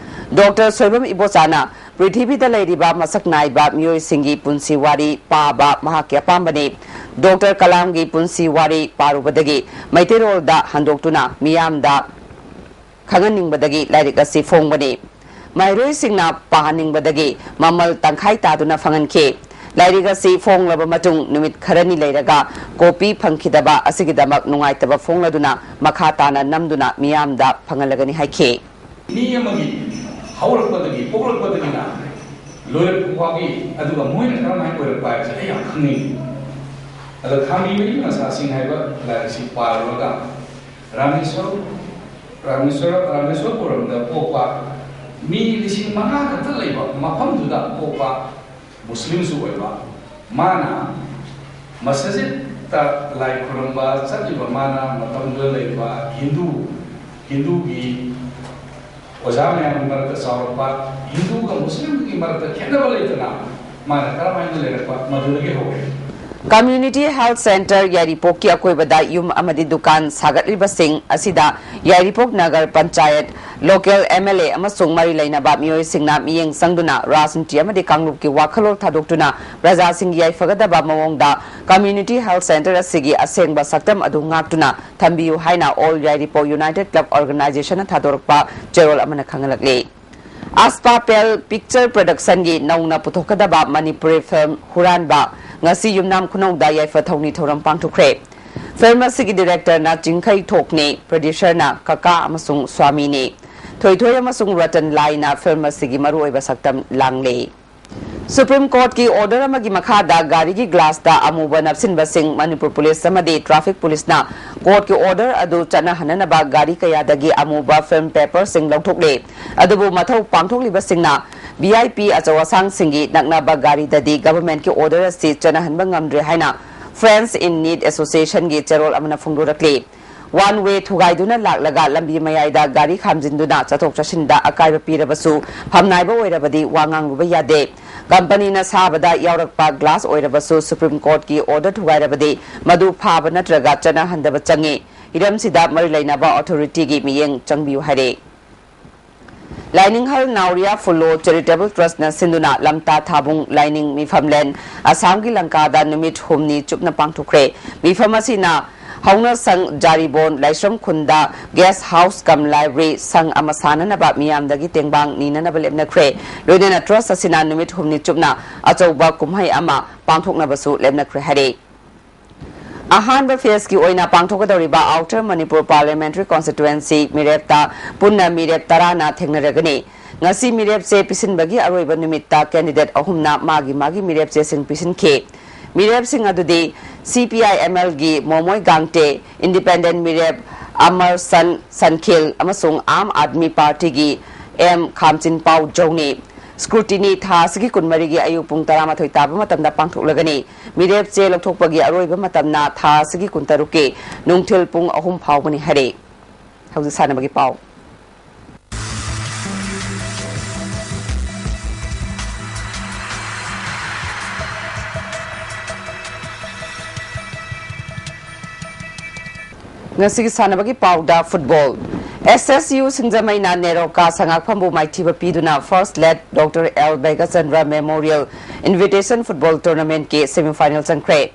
Doctor ꯁꯣꯏꯕꯝ ꯏꯕꯣꯆꯥꯅ ꯄ꯭ꯔꯤꯊꯤꯕꯤꯗ ꯂꯩꯔꯤꯕ ꯃꯁꯛ ꯅꯥꯏꯕ ꯃꯤꯑꯣꯏꯁꯤꯡꯒꯤ ꯄꯨꯟꯁꯤ ꯋꯥꯔꯤ ꯄꯥꯕ ꯃꯍꯥꯛꯀꯤ ꯑꯄꯥꯝꯕꯅꯤ꯫ Doctor ꯀꯂꯥꯝꯒꯤ ꯄꯨꯟꯁꯤ ꯋꯥꯔꯤ ꯄꯥꯔꯨꯕꯗꯒꯤ ꯃꯩꯇꯩꯔꯣꯜꯗ ꯍꯟꯗꯣꯛꯇꯨꯅ ꯃꯤꯌꯥꯝꯗ ꯈꯪꯍꯟꯅꯤꯡꯕꯗꯒꯤ ꯂꯥꯏꯔꯤꯛ ꯑꯁꯤ ꯐꯣꯡꯕꯅꯤ꯫ ꯃꯍꯩꯔꯣꯏꯁꯤꯡꯅ ꯄꯥꯍꯟꯅꯤꯡꯕꯗꯒꯤ ꯃꯃꯜ ꯇꯪꯈꯥꯏ ꯇꯥꯗꯨꯅ ꯐꯪꯍꯟꯈꯤ꯫ ꯂꯥꯏꯔꯤꯛ ꯑꯁꯤ ꯐꯣꯡꯂꯕ ꯃꯇꯨꯡ ꯅꯨꯃꯤꯠ ꯈꯔꯅꯤ ꯂꯩꯔꯒ ꯀꯣꯄꯤ ꯐꯪꯈꯤꯗꯕ ꯑꯁꯤꯒꯤꯗꯃꯛ ꯅꯨꯡꯉꯥꯏꯇꯕ ꯐꯣꯡꯂꯗꯨꯅ ꯃꯈꯥ ꯇꯥꯅ ꯅꯝꯗꯨꯅ ꯃꯤꯌꯥꯝꯗ ꯐꯪꯍꯜꯂꯒꯅꯤ ꯍꯥꯏꯈꯤ꯫ ꯃꯤ ꯑꯃꯒꯤ ꯍꯧꯔꯛꯄꯗꯒꯤ, ꯄꯣꯛꯂꯛꯄꯗꯒꯤꯅ ꯂꯣꯏꯔꯛꯄ ꯐꯥꯎꯒꯤ, ꯑꯗꯨꯒ ꯃꯣꯏꯅ ꯀꯔꯝꯍꯥꯏꯅ ꯑꯣꯏꯔꯛꯄ ꯍꯥꯏꯕꯁꯦ ꯑꯩ ꯌꯥꯝ ꯈꯪꯅꯤꯡꯉꯤ꯫ ꯑꯗꯣ ꯈꯥꯝꯕꯤ ꯃꯩꯇꯩ ꯃꯆꯥꯁꯤꯡ ꯍꯥꯏꯕ ꯂꯥꯏꯔꯤꯛꯁꯤ ꯄꯥꯔꯨꯔꯒ ꯔꯥꯃꯦꯁꯣꯔ, ꯔꯥꯃꯦꯁꯣꯔ, ꯔꯥꯃꯦꯁꯣꯔꯄꯨꯔꯝꯗ ꯄꯣꯛꯄ, ꯃꯤ ꯂꯤꯁꯤꯡ ꯃꯉꯥ ꯈꯛꯇ ꯂꯩꯕ ꯃꯐꯝꯗꯨꯗ ꯄꯣꯛꯄ ꯃꯨꯁꯂꯤꯝꯁꯨ ꯑꯣꯏꯕ, ꯃꯥꯅ ꯃꯁꯖꯤꯠꯇ ꯂꯥꯏ ꯈꯨꯔꯨꯝꯕ ꯆꯠꯂꯤꯕ, ꯃꯥꯅ ꯃꯇꯝꯗꯨꯗ ꯂꯩꯔꯤꯕ ꯍꯤꯟꯗꯨ, ꯍꯤꯟꯗꯨꯒꯤ ꯑꯣꯖꯥ ꯃꯌꯥꯝꯒꯤ ꯃꯔꯛꯇ ꯆꯥꯎꯔꯛꯄ, ꯍꯤꯟꯗꯨꯒ ꯃꯨꯁꯂꯤꯝꯒꯤ ꯃꯔꯛꯇ ꯈꯦꯠꯅꯕ ꯂꯩꯇꯅ ꯃꯥꯅ ꯀꯔꯝꯍꯥꯏꯅ ꯂꯩꯔꯛꯄ, ꯃꯗꯨꯗꯒꯤ ꯍꯧꯔꯦ꯫ ꯀꯝꯃ꯭ꯌꯨꯅꯤꯇꯤ ꯍꯦꯜꯊ ꯁꯦꯟꯇꯔ ꯌꯥꯏꯔꯤꯄꯣꯛꯀꯤ ꯑꯀꯣꯏꯕꯗ ꯌꯨꯝ ꯑꯃꯗꯤ ꯗꯨꯀꯥꯟ ꯁꯥꯒꯠꯂꯤꯕꯁꯤꯡ ꯑꯁꯤꯗ Yairipok Nagar Panchayat, local M L A ꯑꯃꯁꯨꯡ ꯃꯔꯤ ꯂꯩꯅꯕ ꯃꯤꯑꯣꯏꯁꯤꯡꯅ ꯃꯤꯠꯌꯦꯡ ꯆꯪꯗꯨꯅ ꯔꯥꯖꯅꯤꯇꯤ ꯑꯃꯗꯤ ꯀꯥꯡꯂꯨꯞꯀꯤ ꯋꯥꯈꯜꯂꯣꯟ ꯊꯥꯗꯣꯛꯇꯨꯅ ꯄ꯭ꯔꯖꯥꯁꯤꯡꯒꯤ ꯌꯥꯏꯐꯒꯗꯕ ꯃꯑꯣꯡꯗ ꯀꯝꯃ꯭ꯌꯨꯅꯤꯇꯤ ꯍꯦꯜꯊ ꯁꯦꯟꯇꯔ ꯑꯁꯤꯒꯤ ꯑꯁꯦꯡꯕ ꯁꯛꯇꯝ ꯑꯗꯨ ꯉꯥꯛꯇꯨꯅ ꯊꯝꯕꯤꯌꯨ ꯍꯥꯏꯅ ꯑꯣꯜ ꯌꯥꯏꯔꯤꯄꯣꯛ ꯌꯨꯅꯥꯏꯇꯦꯗ ꯀ꯭ꯂꯕ ꯑꯣꯔꯒꯅꯥꯏꯖꯦꯁꯟꯅ ꯊꯥꯗꯣꯔꯛꯄ ꯆꯦꯔꯣꯜ ꯑꯃꯅ ꯈꯪꯍꯜꯂꯛꯂꯤ꯫ ꯑꯁꯄꯥꯄꯦꯜ ꯄꯤꯛꯆꯔ ꯄ꯭ꯔꯗꯛꯁꯟꯒꯤ ꯅꯧꯅ ꯄꯨꯊꯣꯛꯀꯗꯕ ꯃꯅꯤꯄꯨꯔꯤ ꯐꯤꯜꯝ ꯍꯨꯔꯥꯟꯕ ꯉꯁꯤ ꯌꯨꯝꯅꯥꯝ ꯈꯨꯅꯧꯗ ꯌꯥꯏꯐ ꯊꯧꯅꯤ ꯊꯧꯔꯝ ꯄꯥꯡꯊꯣꯛꯈ꯭ꯔꯦ꯫ ꯐꯤꯜꯝ ꯑꯁꯤꯒꯤ ꯗꯤꯔꯦꯛꯇꯔꯅ ꯆꯤꯡꯈꯩ ꯊꯣꯛꯅꯤ, ꯄ꯭ꯔꯗ꯭ꯌꯨꯁꯔꯅ ꯀꯀꯥ ꯑꯃꯁꯨꯡ ꯁ꯭ꯋꯥꯃꯤꯅꯤ꯫ ꯊꯣꯏꯊꯣꯏ ꯑꯃꯁꯨꯡ ꯔꯇꯟ ꯂꯥꯏꯅ ꯐꯤꯜꯝ ꯑꯁꯤꯒꯤ ꯃꯔꯨꯑꯣꯏꯕ ꯁꯛꯇꯝ ꯂꯥꯡꯂꯤ꯫ ꯁꯨꯄ꯭ꯔꯤꯝ ꯀꯣꯔꯠꯀꯤ ꯑꯣꯔꯗꯔ ꯑꯃꯒꯤ ꯃꯈꯥꯗ ꯒꯥꯔꯤꯒꯤ ꯒ꯭ꯂꯥꯁꯇ ꯑꯃꯨꯕ ꯅꯞꯁꯤꯟꯕꯁꯤꯡ ꯃꯅꯤꯄꯨꯔ ꯄꯨꯂꯤꯁ ꯑꯃꯗꯤ ꯇ꯭ꯔꯥꯐꯤꯛ ꯄꯨꯂꯤꯁꯅ ꯀꯣꯔꯠꯀꯤ ꯑꯣꯔꯗꯔ ꯑꯗꯨ ꯆꯠꯅꯍꯟꯅꯅꯕ ꯒꯥꯔꯤ ꯀꯌꯥꯗꯒꯤ ꯑꯃꯨꯕ ꯐꯤꯜꯝ ꯄꯦꯄꯔꯁꯤꯡ ꯂꯧꯊꯣꯛꯂꯦ꯫ ꯑꯗꯨꯕꯨ ꯃꯊꯧ ꯄꯥꯡꯊꯣꯛꯂꯤꯕꯁꯤꯡꯅ ꯚꯤ ꯑꯥꯏ ꯄꯤ ꯑꯆꯧ ꯑꯁꯥꯡꯁꯤꯡꯒꯤ ꯅꯛꯅꯕ ꯒꯥꯔꯤꯗꯗꯤ ꯒꯚꯔꯟꯃꯦꯟꯠꯀꯤ ꯑꯣꯔꯗꯔ ꯑꯁꯤ ꯆꯠꯅꯍꯟꯕ ꯉꯝꯗ꯭ꯔꯦ ꯍꯥꯏꯅ ꯐ꯭ꯔꯦꯟꯁ ꯏꯟ ꯅꯤꯗ ꯑꯦꯁꯣꯁꯤꯌꯦꯁꯟꯒꯤ ꯆꯦꯔꯣꯜ ꯑꯃꯅ ꯐꯣꯡꯗꯣꯔꯛꯂꯤ꯫ ꯋꯥꯟ ꯋꯦ ꯊꯨꯒꯥꯏꯗꯨꯅ ꯂꯥꯛꯂꯒ ꯂꯝꯕꯤ ꯃꯌꯥꯏꯗ ꯒꯥꯔꯤ ꯈꯥꯝꯖꯤꯟꯗꯨꯅ ꯆꯠꯊꯣꯛ ꯆꯠꯁꯤꯟꯗ ꯑꯀꯥꯏꯕ ꯄꯤꯔꯕꯁꯨ ꯐꯝꯅꯥꯏꯕ ꯑꯣꯏꯔꯕꯗꯤ ꯋꯥ ꯉꯥꯡꯂꯨꯕ ꯌꯥꯗꯦ꯫ ꯀꯝꯄꯅꯤꯅ ꯁꯥꯕꯗ ꯌꯥꯎꯔꯛꯄ ꯒ꯭ꯂꯥꯁ ꯑꯣꯏꯔꯕꯁꯨ ꯁꯨꯄ꯭ꯔꯤꯝ ꯀꯣꯔꯠꯀꯤ ꯑꯣꯔꯗꯔ ꯊꯨꯒꯥꯏꯔꯕꯗꯤ ꯃꯗꯨ ꯐꯥꯕ ꯅꯠꯇ꯭ꯔꯒ ꯆꯠꯅꯍꯟꯗꯕ ꯆꯪꯉꯤ꯫ ꯍꯤꯔꯝꯁꯤꯗ ꯃꯔꯤ ꯂꯩꯅꯕ ꯑꯣꯊꯣꯔꯤꯇꯤꯒꯤ ꯃꯤꯠꯌꯦꯡ ꯆꯪꯕꯤꯌꯨ ꯍꯥꯏꯔꯦ꯫ ꯂꯥꯏꯅꯤꯡꯍꯜ ꯅꯥꯎꯔꯤꯌꯥ ꯐꯨꯂꯣ ꯆꯦꯔꯤꯇꯦꯕꯜ ꯇ꯭ꯔꯁꯠꯅ ꯁꯤꯟꯗꯨꯅ ꯂꯝꯇꯥ ꯊꯥꯕꯨꯡ ꯂꯥꯏꯅꯤꯡ ꯃꯤꯐꯝꯂꯦꯟ ꯑꯁꯥꯝꯒꯤ ꯂꯪꯀꯥꯗ ꯅꯨꯃꯤꯠ ꯍꯨꯝꯅꯤ ꯆꯨꯞꯅ ꯄꯥꯡꯊꯣꯛꯈ꯭ꯔꯦ꯫ ꯃꯤꯐꯝ ꯑꯁꯤꯅ ꯍꯧꯅ ꯁꯪ ꯖꯥꯔꯤꯕꯣꯟ ꯂꯥꯏꯁ꯭ꯔꯝ ꯈꯨꯟꯗ ꯒꯦꯁ ꯍꯥꯎꯁ ꯀꯝ ꯂꯥꯏꯕ꯭ꯔꯦꯔꯤ ꯁꯪ ꯑꯃ ꯁꯥꯅꯅꯕ ꯃꯤꯌꯥꯝꯗꯒꯤ ꯇꯦꯡꯕꯥꯡ ꯅꯤꯅꯅꯕ ꯂꯦꯞꯅꯈ꯭ꯔꯦ꯫ ꯂꯣꯏꯅꯅ ꯇ꯭ꯔꯁ ꯑꯁꯤꯅ ꯅꯨꯃꯤꯠ ꯍꯨꯝꯅꯤ ꯆꯨꯞꯅ ꯑꯆꯧꯕ ꯀꯨꯝꯍꯩ ꯑꯃ ꯄꯥꯡꯊꯣꯛꯅꯕꯁꯨ ꯂꯦꯞꯅꯈ꯭ꯔꯦ ꯍꯥꯏꯔꯦ꯫ ꯑꯍꯥꯟꯕ ꯐꯦꯁꯀꯤ ꯑꯣꯏꯅ ꯄꯥꯡꯊꯣꯛꯀꯗꯧꯔꯤꯕ ꯑꯥꯎꯇꯔ ꯃꯅꯤꯄꯨꯔ ꯄꯥꯔꯂꯤꯌꯥꯃꯦꯟꯇꯔꯤ ꯀꯣꯟꯁꯇꯤꯇ꯭ꯋꯦꯟꯁꯤ ꯃꯤꯔꯦꯞꯇ ꯄꯨꯟꯅ ꯃꯤꯔꯦꯞ ꯇꯔꯥꯅ ꯊꯦꯡꯅꯔꯒꯅꯤ꯫ ꯉꯁꯤ ꯃꯤꯔꯦꯞ ꯆꯦ ꯄꯤꯁꯤꯟꯕꯒꯤ ꯑꯔꯣꯏꯕ ꯅꯨꯃꯤꯠꯇ ꯀꯦꯟꯗꯤꯗꯦꯠ ꯑꯍꯨꯝꯅ ꯃꯥꯒꯤ ꯃꯥꯒꯤ ꯃꯤꯔꯦꯞ ꯆꯦꯁꯤꯡ ꯄꯤꯁꯤꯟꯈꯤ꯫ ꯃꯤꯔꯦꯞꯁꯤꯡ ꯑꯗꯨꯗꯤ ꯁꯤ P I M algae ꯃꯣꯃꯣꯏ ꯒꯥꯡꯇꯦ, independent ꯃꯤꯔꯦꯞ ꯑꯃꯔꯁꯟ ꯁꯟꯈꯤꯜ ꯑꯃꯁꯨꯡ ꯑꯥꯝ ꯑꯥꯗꯃꯤ ꯄꯥꯔꯇꯤꯒꯤ ꯑꯦꯝ ꯈꯥꯝꯆꯤꯟꯄꯥꯎ ꯖꯧꯅꯤ꯫ ꯁ꯭ꯀ꯭ꯔꯨꯇꯤꯅꯤ ꯊꯥ ꯑꯁꯤꯒꯤ ꯀꯨꯟꯃꯔꯤꯒꯤ ꯑꯌꯨꯛ ꯄꯨꯡ ꯇꯔꯥꯃꯥꯊꯣꯏ ꯇꯥꯕ ꯃꯇꯝꯗ ꯄꯥꯡꯊꯣꯛꯂꯒꯅꯤ꯫ ꯃꯤꯔꯦꯞ ꯆꯦ ꯂꯧꯊꯣꯛꯄꯒꯤ ꯑꯔꯣꯏꯕ ꯃꯇꯝꯅ ꯊꯥ ꯑꯁꯤꯒꯤ ꯀꯨꯟꯇꯔꯨꯛꯀꯤ ꯅꯨꯡꯊꯤꯜ ꯄꯨꯡ ꯑꯍꯨꯝ ꯐꯥꯎꯕꯅꯤ ꯍꯥꯏꯔꯦ꯫ ꯍꯧꯖꯤꯛ ꯁꯥꯟꯅꯕꯒꯤ ꯄꯥꯎ꯫ ꯉꯁꯤꯒꯤ ꯁꯥꯟꯅꯕꯒꯤ ꯄꯥꯎꯗ ꯐꯨꯠꯕꯣꯜ꯫ ꯑꯦꯁ ꯑꯦꯁ ꯌꯨ ꯁꯤꯡꯖꯃꯩꯅ ꯅꯦꯔꯣꯀꯥ ꯁꯉꯥꯛꯐꯝꯕꯨ ꯃꯥꯏꯊꯤꯕ ꯄꯤꯗꯨꯅ First Late Doctor L ꯕꯩꯒꯆꯟꯗ꯭ꯔ Memorial Invitation Football Tournamentꯀꯤ semifinal ꯆꯪꯈ꯭ꯔꯦ꯫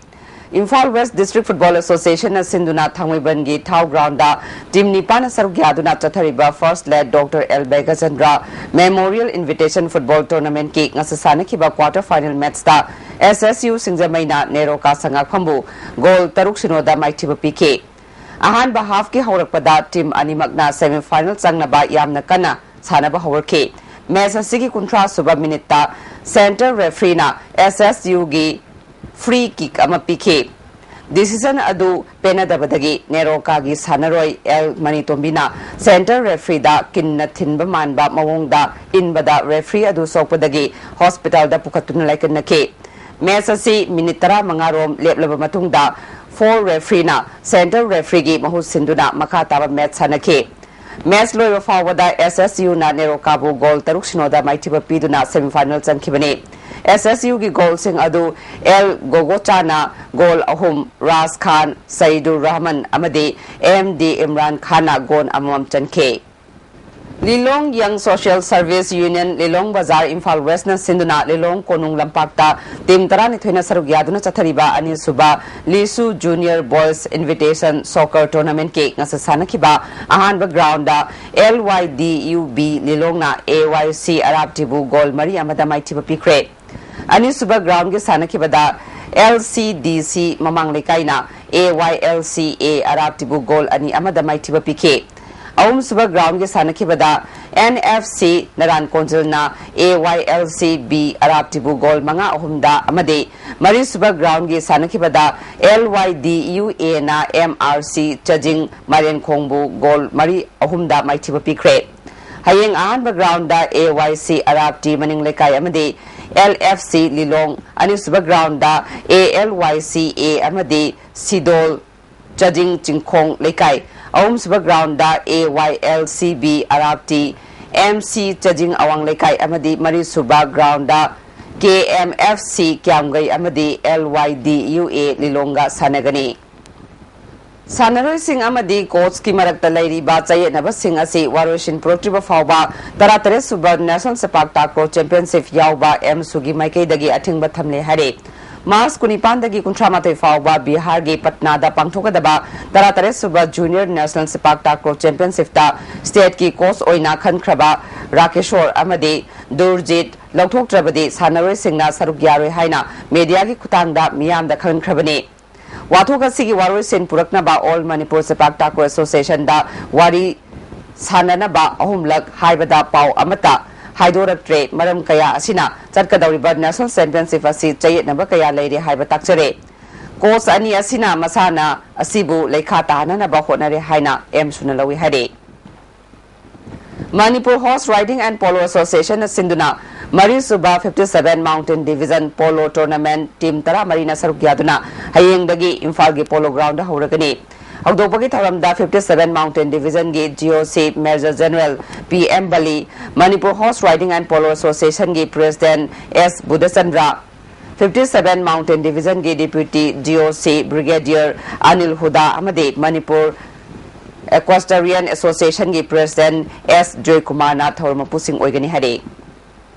ꯏꯝꯐꯥꯜ West District Football Associationꯅ ꯁꯤꯟꯗꯨꯅ ꯊꯥꯡꯃꯩꯕꯟꯒꯤ ꯊꯥꯎ groundꯗ team ꯅꯤꯄꯥꯟꯅ ꯁꯔꯨꯛ ꯌꯥꯗꯨꯅ ꯆꯠꯊꯔꯤꯕ First Late Doctor L ꯕꯩꯒꯆꯟꯗ꯭ꯔ Memorial Invitation Football Tournamentꯀꯤ ꯉꯁꯤ ꯁꯥꯟꯅꯈꯤꯕ quarter final matchꯇ ꯑꯦꯁ ꯑꯦꯁ ꯌꯨ ꯁꯤꯡꯖꯃꯩꯅ ꯅꯦꯔꯣꯀꯥ ꯁꯉꯥꯛꯐꯝꯕꯨ goal ꯇꯔꯨꯛ ꯁꯤꯅꯣꯗ ꯃꯥꯏꯊꯤꯕ ꯄꯤꯈꯤ꯫ ꯑꯍꯥꯟꯕ halfꯀꯤ ꯍꯧꯔꯛꯄꯗ team ꯑꯅꯤꯃꯛꯅ semifinal ꯆꯪꯅꯕ ꯌꯥꯝꯅ ꯀꯟꯅ ꯁꯥꯟꯅꯕ ꯍꯧꯔꯛꯈꯤ꯫ Match ꯑꯁꯤꯒꯤ ꯀꯨꯟꯊ꯭ꯔꯥ ꯁꯨꯕ minuteꯇ centre refereeꯅ ꯑꯦꯁ ꯑꯦꯁ ꯌꯨꯒꯤ free kick ꯑꯃ ꯄꯤꯈꯤ꯫ Decision ꯑꯗꯨ ꯄꯦꯟꯅꯗꯕꯗꯒꯤ ꯅꯦꯔꯣꯀꯥꯒꯤ ꯁꯥꯟꯅꯔꯣꯏ ꯑꯦꯜ ꯃꯅꯤꯇꯣꯝꯕꯤꯅ centre refereeꯗ ꯀꯤꯟꯅ ꯊꯤꯟꯕ ꯃꯥꯟꯕ ꯃꯑꯣꯡꯗ ꯏꯟꯕꯗ referee ꯑꯗꯨ ꯁꯣꯛꯄꯗꯒꯤ hospitalꯗ ꯄꯨꯈꯠꯇꯨꯅ ꯂꯥꯏꯀꯠꯅꯈꯤ꯫ Match ꯑꯁꯤ minute ꯇꯔꯥꯃꯉꯥ ꯔꯣꯝ ꯂꯦꯞꯂꯕ ꯃꯇꯨꯡꯗ foul refereeꯅ centre refereeꯒꯤ ꯃꯍꯨꯠ ꯁꯤꯟꯗꯨꯅ ꯃꯈꯥ ꯇꯥꯕ match ꯁꯥꯟꯅꯈꯤ꯫ Match ꯂꯣꯏꯕ ꯐꯥꯎꯕꯗ ꯑꯦꯁ ꯑꯦꯁ ꯌꯨꯅ ꯅꯦꯔꯣꯀꯥꯕꯨ goal ꯇꯔꯨꯛ ꯁꯤꯅꯣꯗ ꯃꯥꯏꯊꯤꯕ ꯄꯤꯗꯨꯅ semifinal ꯆꯪꯈꯤꯕꯅꯤ꯫ ꯑꯦꯁ ꯑꯦꯁ ꯌꯨꯒꯤ goalꯁꯤꯡ ꯑꯗꯨ ꯑꯦꯜ ꯒꯣꯒꯣꯆꯥꯅ goal ꯑꯍꯨꯝ, ꯔꯥꯖ ꯈꯥꯟ, ꯁꯩꯗꯨꯔ ꯔꯍꯃꯟ ꯑꯃꯗꯤ ꯑꯦꯝ ꯗꯤ ꯏꯝꯔꯥꯟ ꯈꯥꯟꯅ goal ꯑꯃꯃꯝ ꯆꯟꯈꯤ꯫ Lilong Young Social Service Union, Lilong Bazar, Imphal West ꯅ ꯁꯤꯟꯗꯨꯅ ꯂꯤꯂꯣꯡ ꯀꯣꯅꯨꯡ ꯂꯝꯄꯥꯛꯇ team ꯇꯔꯥꯅꯤꯊꯣꯏꯅ ꯁꯔꯨꯛ ꯌꯥꯗꯨꯅ ꯆꯠꯊꯔꯤꯕ ꯑꯅꯤꯁꯨꯕ ꯂꯤꯁꯨ Junior Boys Invitation Soccer Tournament ꯀꯤ ꯉꯁꯤ ꯁꯥꯟꯅꯈꯤꯕ ꯑꯍꯥꯟꯕ ground the L Y D U B ꯂꯤꯂꯣꯡꯅ A Y C ꯑꯔꯥꯞꯇꯤꯕꯨ goal ꯃꯔꯤ ꯑꯃꯗ ꯃꯥꯏꯊꯤꯕ ꯄꯤꯈ꯭ꯔꯦ꯫ ꯑꯅꯤꯁꯨꯕ ground ꯒꯤ ꯁꯥꯟꯅꯈꯤꯕꯗ L C D C ꯃꯃꯥꯡ ꯂꯩꯀꯥꯏꯅ A Y L C A ꯑꯔꯥꯞꯇꯤꯕꯨ goal ꯑꯅꯤ ꯑꯃꯗ ꯃꯥꯏꯊꯤꯕ ꯄꯤꯈꯤ꯫ ꯑꯍꯨꯝꯁꯨꯕ ground ꯒꯤ ꯁꯥꯟꯅꯈꯤꯕꯗ N F C ꯅꯔꯥꯟ ꯀꯣꯟꯖꯤꯜꯅ A Y L C B ꯑꯔꯥꯞꯇꯤꯕꯨ goal ꯃꯉꯥ ꯑꯍꯨꯝꯗ ꯑꯃꯗꯤ ꯃꯔꯤꯁꯨꯕ ground ꯒꯤ ꯁꯥꯟꯅꯈꯤꯕꯗ L Y D U A ꯅ M R C ꯆꯖꯤꯡ ꯃꯥꯏꯔꯦꯟꯈꯣꯡꯕꯨ goal ꯃꯔꯤ ꯑꯍꯨꯝꯗ ꯃꯥꯏꯊꯤꯕ ꯄꯤꯈ꯭ꯔꯦ꯫ ꯍꯌꯦꯡ ꯑꯍꯥꯟꯕ ground the A Y C ꯑꯔꯥꯞꯇꯤ ꯃꯅꯤꯡ ꯂꯩꯀꯥꯏ ꯑꯃꯗꯤ L F C ꯂꯤꯂꯣꯡ, ꯑꯅꯤꯁꯨꯕ ground the A L Y C A ꯑꯃꯗꯤ ꯁꯤꯗꯣꯜ ꯆꯖꯤꯡ ꯆꯤꯡꯈꯣꯡ ꯂꯩꯀꯥꯏ, ꯑꯍꯨꯝꯁꯨꯕ ground the A Y L C B ꯑꯔꯥꯞꯇꯤ, M C ꯆꯖꯤꯡ ꯑꯋꯥꯡ ꯂꯩꯀꯥꯏ ꯑꯃꯗꯤ ꯃꯔꯤꯁꯨꯕ ground ꯗ K M F C ꯀ꯭ꯌꯥꯝꯒꯩ ꯑꯃꯗꯤ L Y D U A ꯂꯤꯂꯣꯡꯒ ꯁꯥꯟꯅꯒꯅꯤ꯫ ꯁꯥꯟꯅꯔꯣꯏꯁꯤꯡ ꯑꯃꯗꯤ coach ꯀꯤ ꯃꯔꯛꯇ ꯂꯩꯔꯤꯕ ꯆꯌꯦꯠꯅꯕꯁꯤꯡ ꯑꯁꯤ ꯋꯥꯔꯣꯏꯁꯤꯟ ꯄꯨꯔꯛꯇ꯭ꯔꯤꯕ ꯐꯥꯎꯕ ꯇꯔꯥꯇꯔꯦꯠ ꯁꯨꯕ National ꯁꯦꯄꯥꯛ ꯇꯥꯀ꯭ꯔꯣ Championship ꯌꯥꯎꯕ AMSU ꯒꯤ ꯃꯥꯏꯀꯩꯗꯒꯤ ꯑꯊꯤꯡꯕ ꯊꯝꯂꯦ ꯍꯥꯏꯔꯦ꯫ March ꯀꯨꯟꯅꯤꯄꯥꯟꯗꯒꯤ ꯀꯨꯟꯊ꯭ꯔꯥ ꯃꯥꯊꯣꯏ ꯐꯥꯎꯕ ꯕꯤꯍꯥꯔꯒꯤ ꯄꯠꯅꯥꯗ ꯄꯥꯡꯊꯣꯛꯀꯗꯕ ꯇꯔꯥꯇꯔꯦꯠ ꯁꯨꯕ Junior National ꯁꯦꯄꯥꯛ ꯇꯥꯀ꯭ꯔꯣ Championship ꯇ state ꯀꯤ coach ꯑꯣꯏꯅ ꯈꯟꯈ꯭ꯔꯕ ꯔꯥꯀꯦꯁꯣꯔ ꯑꯃꯗꯤ ꯗꯨꯔꯖꯤꯠ ꯂꯧꯊꯣꯛꯇ꯭ꯔꯕꯗꯤ ꯁꯥꯟꯅꯔꯣꯏꯁꯤꯡꯅ ꯁꯔꯨꯛ ꯌꯥꯔꯣꯏ ꯍꯥꯏꯅ media ꯒꯤ ꯈꯨꯠꯊꯥꯡꯗ ꯃꯤꯌꯥꯝꯗ ꯈꯪꯍꯟꯈ꯭ꯔꯕꯅꯤ꯫ ꯋꯥꯊꯣꯛ ꯑꯁꯤꯒꯤ ꯋꯥꯔꯣꯏꯁꯤꯟ ꯄꯨꯔꯛꯅꯕ All Manipur ꯁꯦꯄꯥꯛ ꯇꯥꯀ꯭ꯔꯣ Association ꯗ ꯋꯥꯔꯤ ꯁꯥꯟꯅꯅꯕ ꯑꯍꯨꯝꯂꯛ ꯍꯥꯏꯕꯗ ꯄꯥꯎ ꯑꯃꯠꯇ ꯍꯥꯏꯗꯣꯔꯛꯇ꯭ꯔꯦ꯫ ꯃꯔꯝ ꯀꯌꯥ ꯑꯁꯤꯅ ꯆꯠꯀꯗꯧꯔꯤꯕ National Championship ꯑꯁꯤ ꯆꯌꯦꯠꯅꯕ ꯀꯌꯥ ꯂꯩꯔꯦ ꯍꯥꯏꯕ ꯇꯥꯛꯆꯔꯦ꯫ Coach ꯑꯅꯤ ꯑꯁꯤꯅ ꯃꯁꯥꯟꯅ ꯑꯁꯤꯕꯨ ꯂꯩꯈꯥ ꯇꯥꯍꯟꯅꯅꯕ ꯍꯣꯠꯅꯔꯦ ꯍꯥꯏꯅ AMSU ꯅ ꯂꯧꯏ ꯍꯥꯏꯔꯦ꯫ Manipur Horse Riding and Polo Association ꯅ ꯁꯤꯟꯗꯨꯅ ꯃꯔꯤꯁꯨꯕ fifty seven Mountain Division Polo Tournament team ꯇꯔꯥꯃꯔꯤꯅ ꯁꯔꯨꯛ ꯌꯥꯗꯨꯅ ꯍꯌꯦꯡꯗꯒꯤ ꯏꯝꯐꯥꯜꯒꯤ Polo Ground ꯗ ꯍꯧꯔꯒꯅꯤ꯫ ꯍꯧꯗꯣꯛꯄꯒꯤ ꯊꯧꯔꯝꯗ fifty seven Mountain Division ꯒꯤ G O C Major General P M Bali, Manipur Horse Riding and Polo Association ꯒꯤ President S Budhachandra, fifty seven Mountain Division ꯒꯤ Deputy G O C Brigadier Anil ꯍꯨꯗꯥ ꯑꯃꯗꯤ Manipur Equestrian Association ꯒꯤ President S ꯖꯣꯏꯀꯨꯃꯥꯔꯅ ꯊꯧꯔꯝ ꯃꯄꯨꯁꯤꯡ ꯑꯣꯏꯒꯅꯤ ꯍꯥꯏꯔꯤ꯫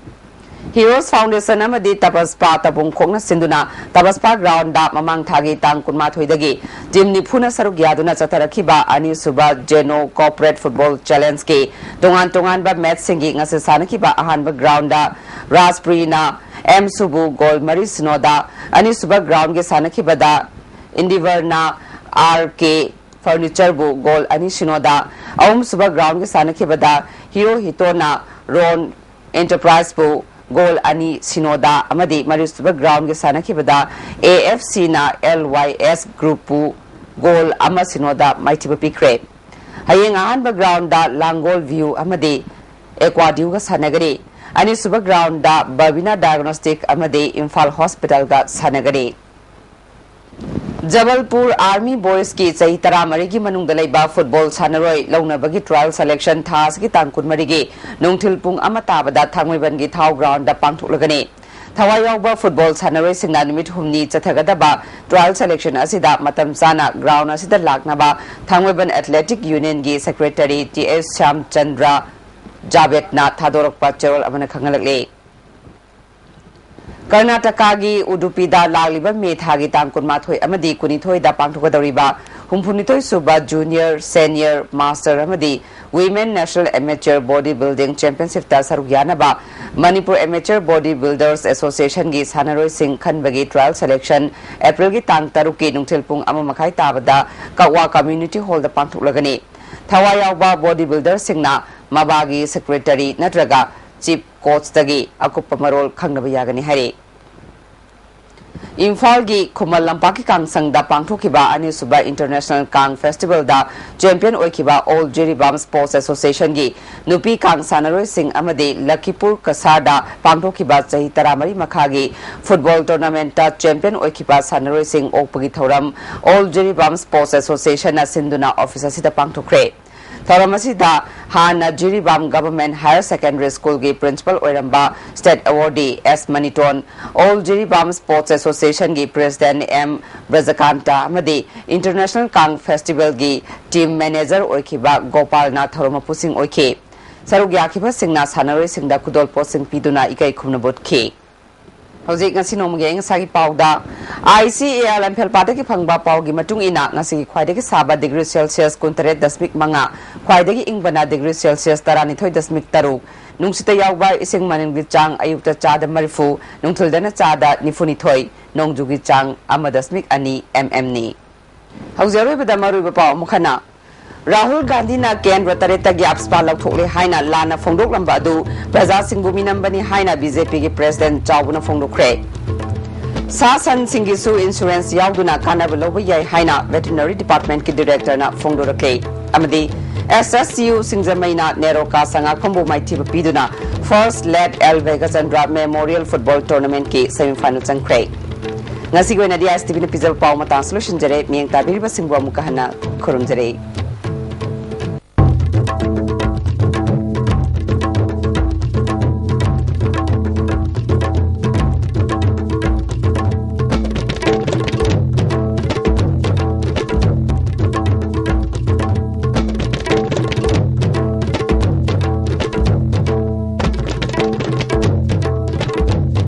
Heroes Foundation ꯑꯃꯗꯤ ꯇꯄꯁꯄꯥ ꯇꯕꯨꯡꯈꯣꯛꯅ ꯁꯤꯟꯗꯨꯅ ꯇꯄꯁꯄꯥ ground ꯗ ꯃꯃꯥꯡ ꯊꯥꯒꯤ ꯇꯥꯡ ꯀꯨꯟꯃꯥꯊꯣꯏꯗꯒꯤ team ꯅꯤꯐꯨꯅ ꯁꯔꯨꯛ ꯌꯥꯗꯨꯅ ꯆꯠꯊꯔꯛꯈꯤꯕ ꯑꯅꯤꯁꯨꯕ Zeno Corporate Football Challenge ꯀꯤ ꯇꯣꯉꯥꯟ ꯇꯣꯉꯥꯟꯕ match ꯁꯤꯡꯒꯤ ꯉꯁꯤ ꯁꯥꯟꯅꯈꯤꯕ ꯑꯍꯥꯟꯕ ground ꯗ ꯔꯥꯖꯄ꯭ꯔꯤꯅ ꯑꯦꯝꯁꯨꯕꯨ goal ꯃꯔꯤ ꯁꯤꯅꯣꯗ, ꯑꯅꯤꯁꯨꯕ ground ꯒꯤ ꯁꯥꯟꯅꯈꯤꯕꯗ Endeavour ꯅ R K Furniture ꯕꯨ goal ꯑꯅꯤ ꯁꯤꯅꯣꯗ, ꯑꯍꯨꯝꯁꯨꯕ ground ꯒꯤ ꯁꯥꯟꯅꯈꯤꯕꯗ ꯍꯤꯌꯣ ꯍꯤꯇꯣꯅ ꯔꯣꯟ Enterprise ꯕꯨ goal ꯑꯅꯤ ꯁꯤꯅꯣꯗ ꯑꯃꯗꯤ ꯃꯔꯤꯁꯨꯕ ground ꯒꯤ ꯁꯥꯟꯅꯈꯤꯕꯗ A F C ꯅ L Y S Group ꯄꯨ goal ꯑꯃ ꯁꯤꯅꯣꯗ ꯃꯥꯏꯊꯤꯕ ꯄꯤꯈ꯭ꯔꯦ꯫ ꯍꯌꯦꯡ ꯑꯍꯥꯟꯕ ground ꯗ ꯂꯥꯡꯒꯣꯜ View ꯑꯃꯗꯤ Aquadew ꯒ ꯁꯥꯟꯅꯒꯅꯤ꯫ ꯑꯅꯤꯁꯨꯕ ground ꯗ Babina Diagnostic ꯑꯃꯗꯤ Imphal Hospital ꯒ ꯁꯥꯟꯅꯒꯅꯤ꯫ ꯖꯕꯜꯄꯨꯔ Army Boys ꯀꯤ ꯆꯍꯤ ꯇꯔꯥꯃꯔꯤꯒꯤ ꯃꯅꯨꯡꯗ ꯂꯩꯕ football ꯁꯥꯟꯅꯔꯣꯏ ꯂꯧꯅꯕꯒꯤ trial selection ꯊꯥ ꯑꯁꯤꯒꯤ ꯇꯥꯡ ꯀꯨꯟꯃꯔꯤꯒꯤ ꯅꯨꯡꯊꯤꯜ ꯄꯨꯡ ꯑꯃ ꯇꯥꯕꯗ ꯊꯥꯡꯃꯩꯕꯟꯒꯤ ꯊꯥꯎ ground ꯗ ꯄꯥꯡꯊꯣꯛꯂꯒꯅꯤ꯫ ꯊꯋꯥꯏ ꯌꯥꯎꯕ football ꯁꯥꯟꯅꯔꯣꯏꯁꯤꯡꯅ ꯅꯨꯃꯤꯠ ꯍꯨꯝꯅꯤ ꯆꯠꯊꯒꯗꯕ trial selection ꯑꯁꯤꯗ ꯃꯇꯝ ꯆꯥꯅ ground ꯑꯁꯤꯗ ꯂꯥꯛꯅꯕ ꯊꯥꯡꯃꯩꯕꯟ Athletic Union ꯒꯤ Secretary T H ꯁ꯭ꯌꯥꯝꯆꯟꯗ꯭ꯔ ꯖꯥꯕꯦꯠꯅ ꯊꯥꯗꯣꯔꯛꯄ ꯆꯦꯔꯣꯜ ꯑꯃꯅ ꯈꯪꯍꯜꯂꯛꯂꯤ꯫ ꯀꯔꯅꯥꯇꯀꯥꯒꯤ ꯎꯗꯨꯄꯤꯗ ꯂꯥꯛꯂꯤꯕ ꯃꯦ ꯊꯥꯒꯤ ꯇꯥꯡ ꯀꯨꯟꯃꯥꯊꯣꯏ ꯑꯃꯗꯤ ꯀꯨꯟꯅꯤꯊꯣꯏꯗ ꯄꯥꯡꯊꯣꯛꯀꯗꯧꯔꯤꯕ ꯍꯨꯝꯐꯨꯅꯤꯊꯣꯏ ꯁꯨꯕ Junior, Senior, Master ꯑꯃꯗꯤ Women National Amateur Body Building Championship ꯇ ꯁꯔꯨꯛ ꯌꯥꯅꯕ Manipur Amateur Body Builders Association ꯒꯤ ꯁꯥꯟꯅꯔꯣꯏꯁꯤꯡ ꯈꯟꯕꯒꯤ trial selection April ꯒꯤ ꯇꯥꯡ ꯇꯔꯨꯛꯀꯤ ꯅꯨꯡꯊꯤꯜ ꯄꯨꯡ ꯑꯃ ꯃꯈꯥꯏ ꯇꯥꯕꯗ ꯀꯛꯋꯥ Community Hall ꯗ ꯄꯥꯡꯊꯣꯛꯂꯒꯅꯤ꯫ ꯊꯋꯥꯏ ꯌꯥꯎꯕ body builder ꯁꯤꯡꯅ ꯃꯕꯥꯒꯤ Secretary ꯅꯠꯇ꯭ꯔꯒ Chief Coach ꯇꯒꯤ ꯑꯀꯨꯞꯄ ꯃꯔꯣꯜ ꯈꯪꯅꯕ ꯌꯥꯒꯅꯤ ꯍꯥꯏꯔꯤ꯫ ꯏꯝꯐꯥꯜꯒꯤ ꯈꯨꯃꯟ ꯂꯝꯄꯥꯛꯀꯤ ꯀꯥꯡꯁꯪꯗ ꯄꯥꯡꯊꯣꯛꯈꯤꯕ ꯑꯅꯤꯁꯨꯕ International ꯀꯥꯡ Festival ꯗ champion ꯑꯣꯏꯈꯤꯕ All Jiribam Sports Association ꯒꯤ ꯅꯨꯄꯤ ꯀꯥꯡ ꯁꯥꯟꯅꯔꯣꯏꯁꯤꯡ ꯑꯃꯗꯤ ꯂꯈꯤꯄꯨꯔ ꯀꯁꯥꯔꯗ ꯄꯥꯡꯊꯣꯛꯈꯤꯕ ꯆꯍꯤ ꯇꯔꯥꯃꯔꯤ ꯃꯈꯥꯒꯤ football tournament ꯇ champion ꯑꯣꯏꯈꯤꯕ ꯁꯥꯟꯅꯔꯣꯏꯁꯤꯡ ꯑꯣꯛꯄꯒꯤ ꯊꯧꯔꯝ All Jiribam Sports Association ꯅ ꯁꯤꯟꯗꯨꯅ office ꯑꯁꯤꯗ ꯄꯥꯡꯊꯣꯛꯈ꯭ꯔꯦ꯫ ꯊꯧꯔꯝ ꯑꯁꯤꯗ ꯍꯥꯟꯅ Jiribam Government Higher Secondary School ꯒꯤ Principal ꯑꯣꯏꯔꯝꯕ State Awardee ꯑꯦꯁ ꯃꯅꯤꯇꯣꯟ, All Jiribam Sports Association ꯒꯤ President ꯑꯦꯝ ꯕ꯭ꯔꯖꯀꯥꯟꯇ ꯑꯃꯗꯤ International Kang Festival ꯒꯤ Team Manager ꯑꯣꯏꯈꯤꯕ ꯒꯣꯄꯥꯜꯅ ꯊꯧꯔꯝ ꯃꯄꯨꯁꯤꯡ ꯑꯣꯏꯈꯤ꯫ ꯁꯔꯨꯛ ꯌꯥꯈꯤꯕꯁꯤꯡꯅ ꯁꯥꯟꯅꯔꯣꯏꯁꯤꯡꯗ ꯈꯨꯗꯣꯜꯄꯣꯠꯁꯤꯡ ꯄꯤꯗꯨꯅ ꯏꯀꯩ ꯈꯨꯝꯅꯕ ꯎꯠꯈꯤ꯫ ꯍꯧꯖꯤꯛ ꯉꯁꯤ ꯅꯣꯡꯃꯒꯤ ꯑꯏꯪ ꯑꯁꯥꯒꯤ ꯄꯥꯎꯗ, ꯑꯥꯏ ꯁꯤ ꯑꯦ ꯑꯥꯔ ꯂꯝꯐꯦꯜꯄꯥꯠꯇꯒꯤ ꯐꯪꯕ ꯄꯥꯎꯒꯤ ꯃꯇꯨꯡ ꯏꯟꯅ, ꯉꯁꯤꯒꯤ ꯈ꯭ꯋꯥꯏꯗꯒꯤ ꯁꯥꯕ degree Celsius ꯀꯨꯟꯇꯔꯦꯠ ꯗꯁꯃꯤꯛ ꯃꯉꯥ, ꯈ꯭ꯋꯥꯏꯗꯒꯤ ꯏꯪꯕꯅ degree Celsius ꯇꯔꯥꯅꯤꯊꯣꯏ ꯗꯁꯃꯤꯛ ꯇꯔꯨꯛ, ꯅꯨꯡꯁꯤꯠꯇ ꯌꯥꯎꯕ ꯏꯁꯤꯡ ꯃꯅꯤꯟꯒꯤ ꯆꯥꯡ ꯑꯌꯨꯛꯇ ꯆꯥꯗ ꯃꯔꯤꯐꯨ, ꯅꯨꯡꯊꯤꯜꯗꯅ ꯆꯥꯗ ꯅꯤꯐꯨꯅꯤꯊꯣꯏ, ꯅꯣꯡꯖꯨꯒꯤ ꯆꯥꯡ ꯑꯃ ꯗꯁꯃꯤꯛ ꯑꯅꯤ ꯑꯦꯝ ꯑꯦꯝꯅꯤ꯫ ꯍꯧꯖꯤꯛ ꯑꯔꯣꯏꯕꯗ ꯃꯔꯨꯑꯣꯏꯕ ꯄꯥꯎ ꯑꯃꯨꯛ ꯍꯟꯅ꯫ ꯔꯥꯍꯨꯜ ꯒꯥꯟꯙꯤꯅ ꯀꯦꯟꯗ꯭ꯔ ꯇꯔꯦꯠꯇꯒꯤ ꯑꯞꯁꯄꯥ ꯂꯧꯊꯣꯛꯂꯦ ꯍꯥꯏꯅ ꯂꯥꯟꯅ ꯐꯣꯡꯗꯣꯛꯂꯝꯕ ꯑꯗꯨ ꯄ꯭ꯔꯖꯥꯁꯤꯡꯕꯨ ꯃꯤꯅꯝꯕꯅꯤ ꯍꯥꯏꯅ ꯕꯤ ꯖꯦ ꯄꯤꯒꯤ President ꯆꯥꯎꯕꯅ ꯐꯣꯡꯗꯣꯛꯈ꯭ꯔꯦ꯫ ꯁꯥ ꯁꯟꯁꯤꯡꯒꯤꯁꯨ insurance ꯌꯥꯎꯗꯨꯅ ꯀꯥꯟꯅꯕ ꯂꯧꯕ ꯌꯥꯏ ꯍꯥꯏꯅ Veterinary Department ꯀꯤ Director ꯅ ꯐꯣꯡꯗꯣꯔꯛꯂꯦ꯫ ꯑꯃꯗꯤ ꯑꯦꯁ ꯑꯦꯁ ꯌꯨ ꯁꯤꯡꯖꯃꯩꯅ ꯅꯦꯔꯣꯀꯥ ꯁꯉꯥꯛꯐꯝꯕꯨ ꯃꯥꯏꯊꯤꯕ ꯄꯤꯗꯨꯅ First Late L Bheigyachandra Memorial Football Tournament ꯀꯤ semi final ꯆꯪꯈ꯭ꯔꯦ꯫ ꯉꯁꯤꯒꯤ ꯑꯣꯏꯅꯗꯤ ꯑꯥꯏ ꯑꯦꯁ ꯇꯤ ꯚꯤ ꯅ ꯄꯤꯖꯕ ꯄꯥꯎ ꯃꯇꯥꯡꯁꯤ ꯂꯣꯏꯁꯤꯟꯖꯔꯦ꯫ ꯃꯤꯠꯌꯦꯡ ꯇꯥꯕꯤꯔꯤꯕꯁꯤꯡꯕꯨ ꯑꯃꯨꯛꯀ ꯍꯟꯅ ꯈꯨꯔꯨꯝꯖꯔꯤ꯫